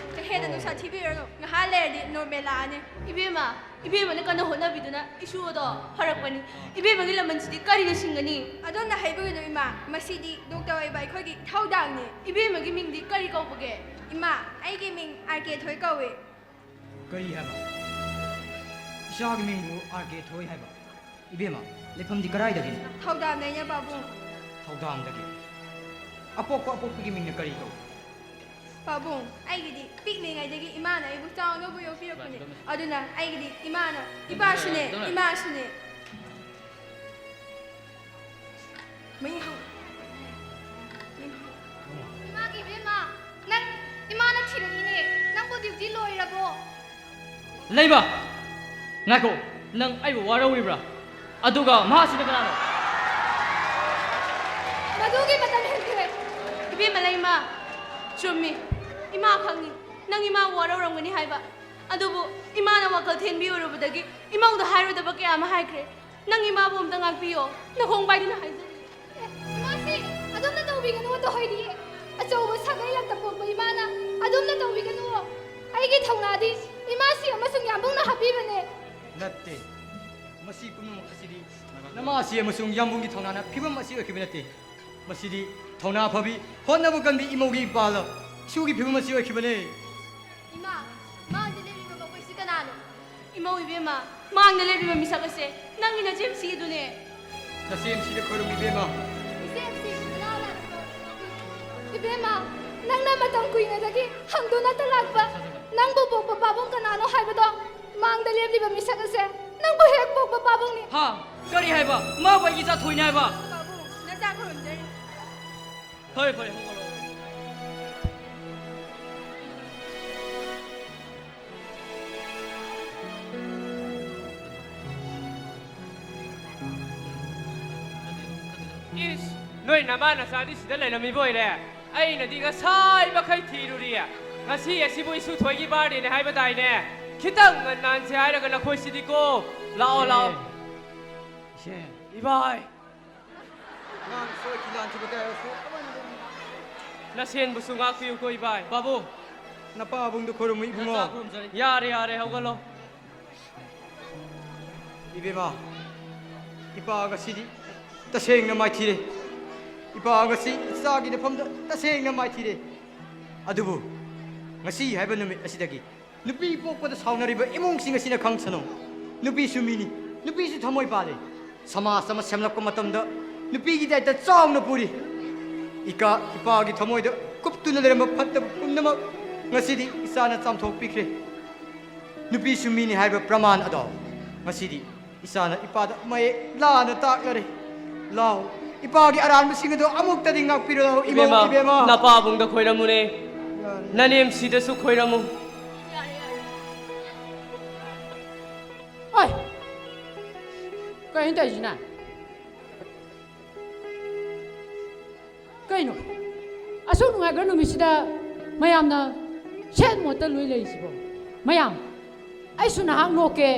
ꯍꯦꯟꯅ ꯅꯨꯡꯁꯥ ꯊꯤꯕꯤꯔꯅꯨ꯫ ꯉꯥꯏꯍꯥꯛ ꯂꯩꯔꯗꯤ normal ꯂꯥꯛꯑꯅꯤ꯫ ꯏꯕꯦꯝꯃ, ꯏꯕꯦꯝꯃꯅ ꯀꯟꯅ ꯍꯣꯠꯅꯕꯤꯗꯨꯅ ꯏꯁꯨ ꯑꯗꯣ ꯐꯔꯛꯄꯅꯤ꯫ ꯏꯕꯦꯝꯃꯒꯤ ꯂꯃꯟꯁꯤꯗꯤ ꯀꯔꯤꯅ ꯁꯤꯡꯒꯅꯤ? ꯑꯗꯣꯝꯅ ꯍꯩꯕꯤꯒꯅꯨ ꯏꯃꯥ, ꯃꯁꯤꯗꯤ ꯗꯣꯛꯇꯔ ꯑꯣꯏꯕ ꯑꯩꯈꯣꯏꯒꯤ ꯏꯊꯧꯗꯥꯡꯅꯤ꯫ ꯏꯕꯦꯝꯃꯒꯤ ꯃꯤꯡꯗꯤ ꯀꯔꯤ ꯀꯧꯕꯒꯦ? ꯏꯃꯥ, ꯑꯩꯒꯤ ꯃꯤꯡ ꯑꯥꯔ ꯀꯦ ꯊꯣꯏ ꯀꯧꯏ꯫ ꯀꯔꯤ ꯍꯥꯏꯕ? ꯏꯆꯥꯒꯤ ꯃꯤꯡꯕꯨ ꯑꯥꯔ ꯀꯦ ꯊꯣꯏ ꯍꯥꯏꯕ? ꯏꯕꯦꯝꯃ, ꯂꯩꯐꯝꯗꯤ ꯀꯗꯥꯏꯗꯒꯤꯅꯣ? ꯊꯧꯗꯥꯝꯗꯩꯅ ꯄꯥꯕꯨꯡ꯫ ꯊꯧꯗꯥꯝꯗꯒꯤ? ꯑꯄꯣꯛꯄ ꯑꯄꯣꯛꯄꯒꯤ ꯃꯤꯡꯅ ꯀꯔꯤ ꯀꯧꯏ? ꯄꯥꯕꯨꯡ, ꯑꯩꯒꯤꯗꯤ ꯄꯤꯛꯂꯤꯉꯩꯗꯒꯤ ꯏꯃꯥꯅ ꯑꯩꯕꯨ ꯆꯥꯎꯅꯕꯨ ꯌꯣꯛꯄꯤꯔꯛꯄꯅꯤ꯫ ꯑꯗꯨꯅ ꯑꯩꯒꯤꯗꯤ ꯏꯃꯥꯅ ꯏꯄꯥꯁꯨꯅꯦ, ꯏꯃꯥꯁꯨꯅꯦ꯫ ꯃꯩ ꯍꯧ-, ꯃꯩ ꯍꯧ-, ꯏꯃꯥꯒꯤ ꯏꯕꯦꯝꯃ, ꯅꯪ ꯏꯃꯥꯅ ꯊꯤꯔꯛꯏꯅꯦ꯫ ꯅꯪꯕꯨ duty ꯂꯣꯏꯔꯕꯣ? ꯂꯩꯃ! ꯉꯥꯏꯈꯣ, ꯅꯪ ꯑꯩꯕꯨ ꯋꯥꯔꯧꯔꯤꯕ꯭ꯔꯥ? ꯑꯗꯨꯒ ꯃꯍꯥꯛꯁꯤꯅ ꯀꯅꯥꯅꯣ? ꯃꯗꯨꯒꯤ ꯃꯇꯝ ꯍꯦꯟꯈ꯭ꯔꯦ꯫ ꯏꯕꯦꯝꯃ ꯂꯩꯃ, ꯆꯨꯝꯃꯤ꯫ ꯏꯃꯥ ꯈꯪꯉꯤ, ꯅꯪ ꯏꯃꯥꯕꯨ ꯋꯥꯔꯧꯔꯝꯒꯅꯤ ꯍꯥꯏꯕ꯫ ꯑꯗꯨꯕꯨ ꯏꯃꯥꯅ ꯋꯥꯈꯜ ꯊꯦꯟꯕꯤꯔꯨꯕꯗꯒꯤ ꯏꯃꯧꯗ ꯍꯥꯏꯔꯨꯗꯕ ꯀꯌꯥ ꯑꯃ ꯍꯥꯏꯈ꯭ꯔꯦ꯫ ꯅꯪ ꯏꯃꯥꯕꯨ ꯑꯝꯇ ꯉꯥꯛꯄꯤꯌꯣ꯫ ꯅꯈꯣꯡ ꯄꯥꯏꯗꯨꯅ ꯍꯥꯏꯖꯔꯤ꯫ ꯑꯦ, ꯏꯃꯥꯁꯤ, ꯑꯗꯨꯝꯅ ꯇꯧꯕꯤꯒꯅꯨ, ꯇꯧꯍꯩꯗꯤꯌꯦ꯫ ꯑꯆꯧꯕ ꯁꯥꯒꯩ ꯂꯝꯇ ꯄꯣꯛꯄ ꯏꯃꯥꯅ ꯑꯗꯨꯝꯅ ꯇꯧꯕꯤꯒꯅꯨ꯫ ꯑꯩꯒꯤ ꯊꯧꯅꯥꯗꯤ ꯏꯃꯥꯁꯤ ꯑꯃꯁꯨꯡ ꯌꯥꯝꯕꯨꯡꯅ ꯍꯥꯞꯄꯤꯕꯅꯦ꯫ ꯅꯠꯇꯦ꯫ ꯃꯁꯤ ꯄꯨꯝꯅꯃꯛ ꯑꯁꯤꯗꯤ ꯅꯃꯥꯁꯤ ꯑꯃꯁꯨꯡ ꯌꯥꯝꯕꯨꯡꯒꯤ ꯊꯧꯅꯥꯅ ꯐꯤꯕꯝ ꯑꯁꯤ ꯑꯣꯏꯈꯤꯕ ꯅꯠꯇꯦ꯫ ꯃꯁꯤꯗꯤ ꯊꯧꯅꯥ ꯐꯕꯤ, ꯍꯣꯠꯅꯕ ꯀꯟꯕꯤ ꯏꯃꯧꯒꯤ ꯏꯄꯥꯜ ꯏꯁꯨꯒꯤ ꯐꯤꯕꯝ ꯑꯁꯤ ꯑꯣꯏꯈꯤꯕꯅꯦ꯫ ꯏꯃꯥ, ꯃꯥꯡꯗ ꯂꯦꯞꯂꯤꯕ ꯃꯈꯣꯏꯁꯤ ꯀꯅꯥꯅꯣ? ꯏꯃꯧ ꯏꯕꯦꯝꯃ, ꯃꯥꯡꯗ ꯂꯦꯞꯂꯤꯕ ꯃꯤꯁꯛ ꯑꯁꯦ ꯅꯪꯒꯤ ꯅꯆꯦꯝꯁꯤ ꯑꯗꯨꯅꯦ꯫ ꯅꯆꯦꯝꯁꯤꯗ ꯈꯣꯏꯔꯨꯝ ꯏꯕꯦꯝꯃ꯫ ꯏꯆꯦꯝꯁꯤ, ꯏꯅꯥꯎ ꯂꯥꯛꯄ꯫ ꯏꯕꯦꯝꯃ, ꯅꯪꯅ ꯃꯇꯝ ꯀꯨꯏꯅꯗꯒꯤ ꯍꯪꯗꯨꯅꯇ ꯂꯥꯛꯄ, ꯅꯪꯕꯨ ꯄꯣꯛꯄ ꯄꯥꯕꯨꯡ ꯀꯅꯥꯅꯣ ꯍꯥꯏꯕꯗꯣ ꯃꯥꯡꯗ ꯂꯦꯞꯂꯤꯕ ꯃꯤꯁꯛ ꯑꯁꯦ ꯅꯪꯕꯨ ꯍꯦꯛ ꯄꯣꯛꯄ ꯄꯥꯕꯨꯡꯅꯤ꯫ ꯍꯥ? ꯀꯔꯤ ꯍꯥꯏꯕ? ꯃꯥꯕꯨ ꯑꯩꯒꯤ ꯏꯆꯥ ꯊꯣꯏꯅꯤ ꯍꯥꯏꯕ? ꯄꯥꯕꯨꯡ, ꯅꯆꯥ ꯈꯨꯔꯨꯝꯖꯔꯤ꯫ ꯐꯔꯦ, ꯐꯔꯦ, ꯍꯧꯒꯠꯂꯣ꯫ ꯅꯃꯥ ꯅꯆꯥꯗꯤ ꯁꯤꯗ ꯂꯩꯔꯝꯃꯤꯕ ꯑꯣꯏꯔꯦ꯫ ꯑꯩꯅꯗꯤ ꯉꯁꯥꯏ ꯃꯈꯩ ꯊꯤꯔꯨꯔꯤ꯫ ꯉꯁꯤ ꯑꯁꯤꯕꯨ ꯏꯁꯨ ꯊꯣꯏꯒꯤ ꯕꯥꯔꯗꯦꯅꯦ ꯍꯥꯏꯕꯗꯥꯏꯅꯦ? ꯈꯤꯇꯪ ꯉꯟꯅ ꯍꯟꯁꯦ ꯍꯥꯏꯔꯒ ꯅꯈꯣꯏꯁꯤꯗꯤꯀꯣ꯫ ꯂꯥꯛꯑꯣ, ꯂꯥꯛꯑꯣ꯫ ꯏꯆꯦ꯫ ꯏꯕꯥꯏ꯫ ꯅꯪ ꯁꯣꯏꯈꯤ ꯂꯥꯟꯈꯤꯕ ꯀꯌꯥ ꯁꯣꯛ ꯀꯃꯥꯏꯅ ꯇꯧꯅꯤ? ꯅꯁꯦꯟꯕꯨꯁꯨ ꯉꯥꯛꯄꯤꯌꯨꯀꯣ, ꯏꯕꯥꯏ꯫ ꯕꯥꯕꯨ꯫ ꯅꯄꯥꯕꯨꯡꯗ ꯈꯣꯏꯔꯝꯃꯨ, ꯏꯕꯨꯡꯉꯣ꯫ ꯅꯆꯥ ꯈꯨꯔꯨꯝꯖꯔꯤ꯫ ꯌꯥꯔꯦ, ꯌꯥꯔꯦ, ꯍꯧꯒꯠꯂꯣ꯫ ꯏꯕꯦꯝꯃ, ꯏꯄꯥ ꯉꯁꯤꯗꯤ ꯇꯁꯦꯡꯅ ꯃꯥꯏꯊꯤꯔꯦ꯫ ꯏꯄꯥ ꯉꯁꯤ ꯏꯆꯥꯒꯤ ꯅꯐꯝꯗ ꯇꯁꯦꯡꯅ ꯃꯥꯏꯊꯤꯔꯦ꯫ ꯑꯗꯨꯕꯨ ꯉꯁꯤ ꯍꯥꯏꯕ ꯅꯨꯃꯤꯠ ꯑꯁꯤꯗꯒꯤ ꯅꯨꯄꯤ ꯄꯣꯛꯄꯗ ꯁꯥꯎꯅꯔꯤꯕ ꯏꯃꯨꯡꯁꯤꯡ ꯑꯁꯤꯅ ꯈꯪꯁꯅꯨ꯫ ꯅꯨꯄꯤꯁꯨ ꯃꯤꯅꯤ, ꯅꯨꯄꯤꯁꯨ ꯊꯃꯣꯏ ꯄꯥꯜꯂꯤ꯫ ꯁꯃꯥꯖ ꯑꯃ ꯁꯦꯝꯂꯛꯄ ꯃꯇꯝꯗ ꯅꯨꯄꯤꯒꯤ ꯗꯥꯏꯇ ꯆꯥꯎꯅ ꯄꯨꯔꯤ꯫ ꯏꯀꯥ ꯏꯄꯥꯒꯤ ꯊꯃꯣꯏꯗ ꯀꯨꯞꯇꯨꯅ ꯂꯩꯔꯝꯕ ꯐꯠꯇꯕ ꯄꯨꯝꯅꯃꯛ ꯉꯁꯤꯗꯤ ꯏꯆꯥꯅ ꯆꯥꯝꯊꯣꯛꯄꯤꯈ꯭ꯔꯦ꯫ ꯅꯨꯄꯤꯁꯨ ꯃꯤꯅꯤ ꯍꯥꯏꯕ ꯄ꯭ꯔꯃꯥꯟ ꯑꯗꯣ ꯉꯁꯤꯗꯤ ꯏꯆꯥꯅ ꯏꯄꯥꯗ ꯃꯌꯦꯛ ꯂꯥꯅ ꯇꯥꯛꯂꯔꯦ꯫ ꯂꯥꯎ, ꯏꯄꯥꯒꯤ ꯑꯔꯥꯟꯕꯁꯤꯡ ꯑꯗꯣ ꯑꯃꯨꯛꯇꯗꯤ ꯉꯥꯛꯄꯤꯔꯣ, ꯏꯃꯧ ꯏꯕꯦꯝꯃ, ꯏꯕꯦꯝꯃ꯫ ꯅꯄꯥꯕꯨꯡꯗ ꯈꯣꯏꯔꯝꯃꯨꯅꯦ꯫ ꯌꯥꯔꯦ꯫ ꯅꯅꯦꯝꯁꯤꯗꯁꯨ ꯈꯣꯏꯔꯝꯃꯨ꯫ ꯍꯣꯏ꯫ ꯀꯩꯅꯣ ꯇꯧꯔꯤꯁꯤꯅ? ꯀꯩꯅꯣ? ꯑꯁꯨꯛ ꯅꯨꯡꯉꯥꯏꯈ꯭ꯔ ꯅꯨꯃꯤꯠꯁꯤꯗ ꯃꯌꯥꯝꯅ ꯁꯦꯠ ꯃꯣꯠꯇ ꯂꯣꯏ ꯂꯩꯔꯤꯁꯤꯕꯣ? ꯃꯌꯥꯝ, ꯑꯩꯁꯨ ꯅꯍꯥꯛ ꯅꯣꯛꯀꯦ꯫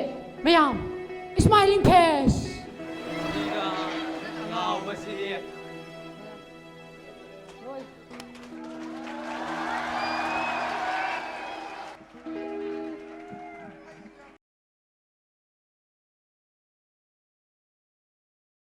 ꯃꯌꯥꯝ, smiling face꯫ ꯉꯥꯎꯕꯁꯤꯗꯤ꯫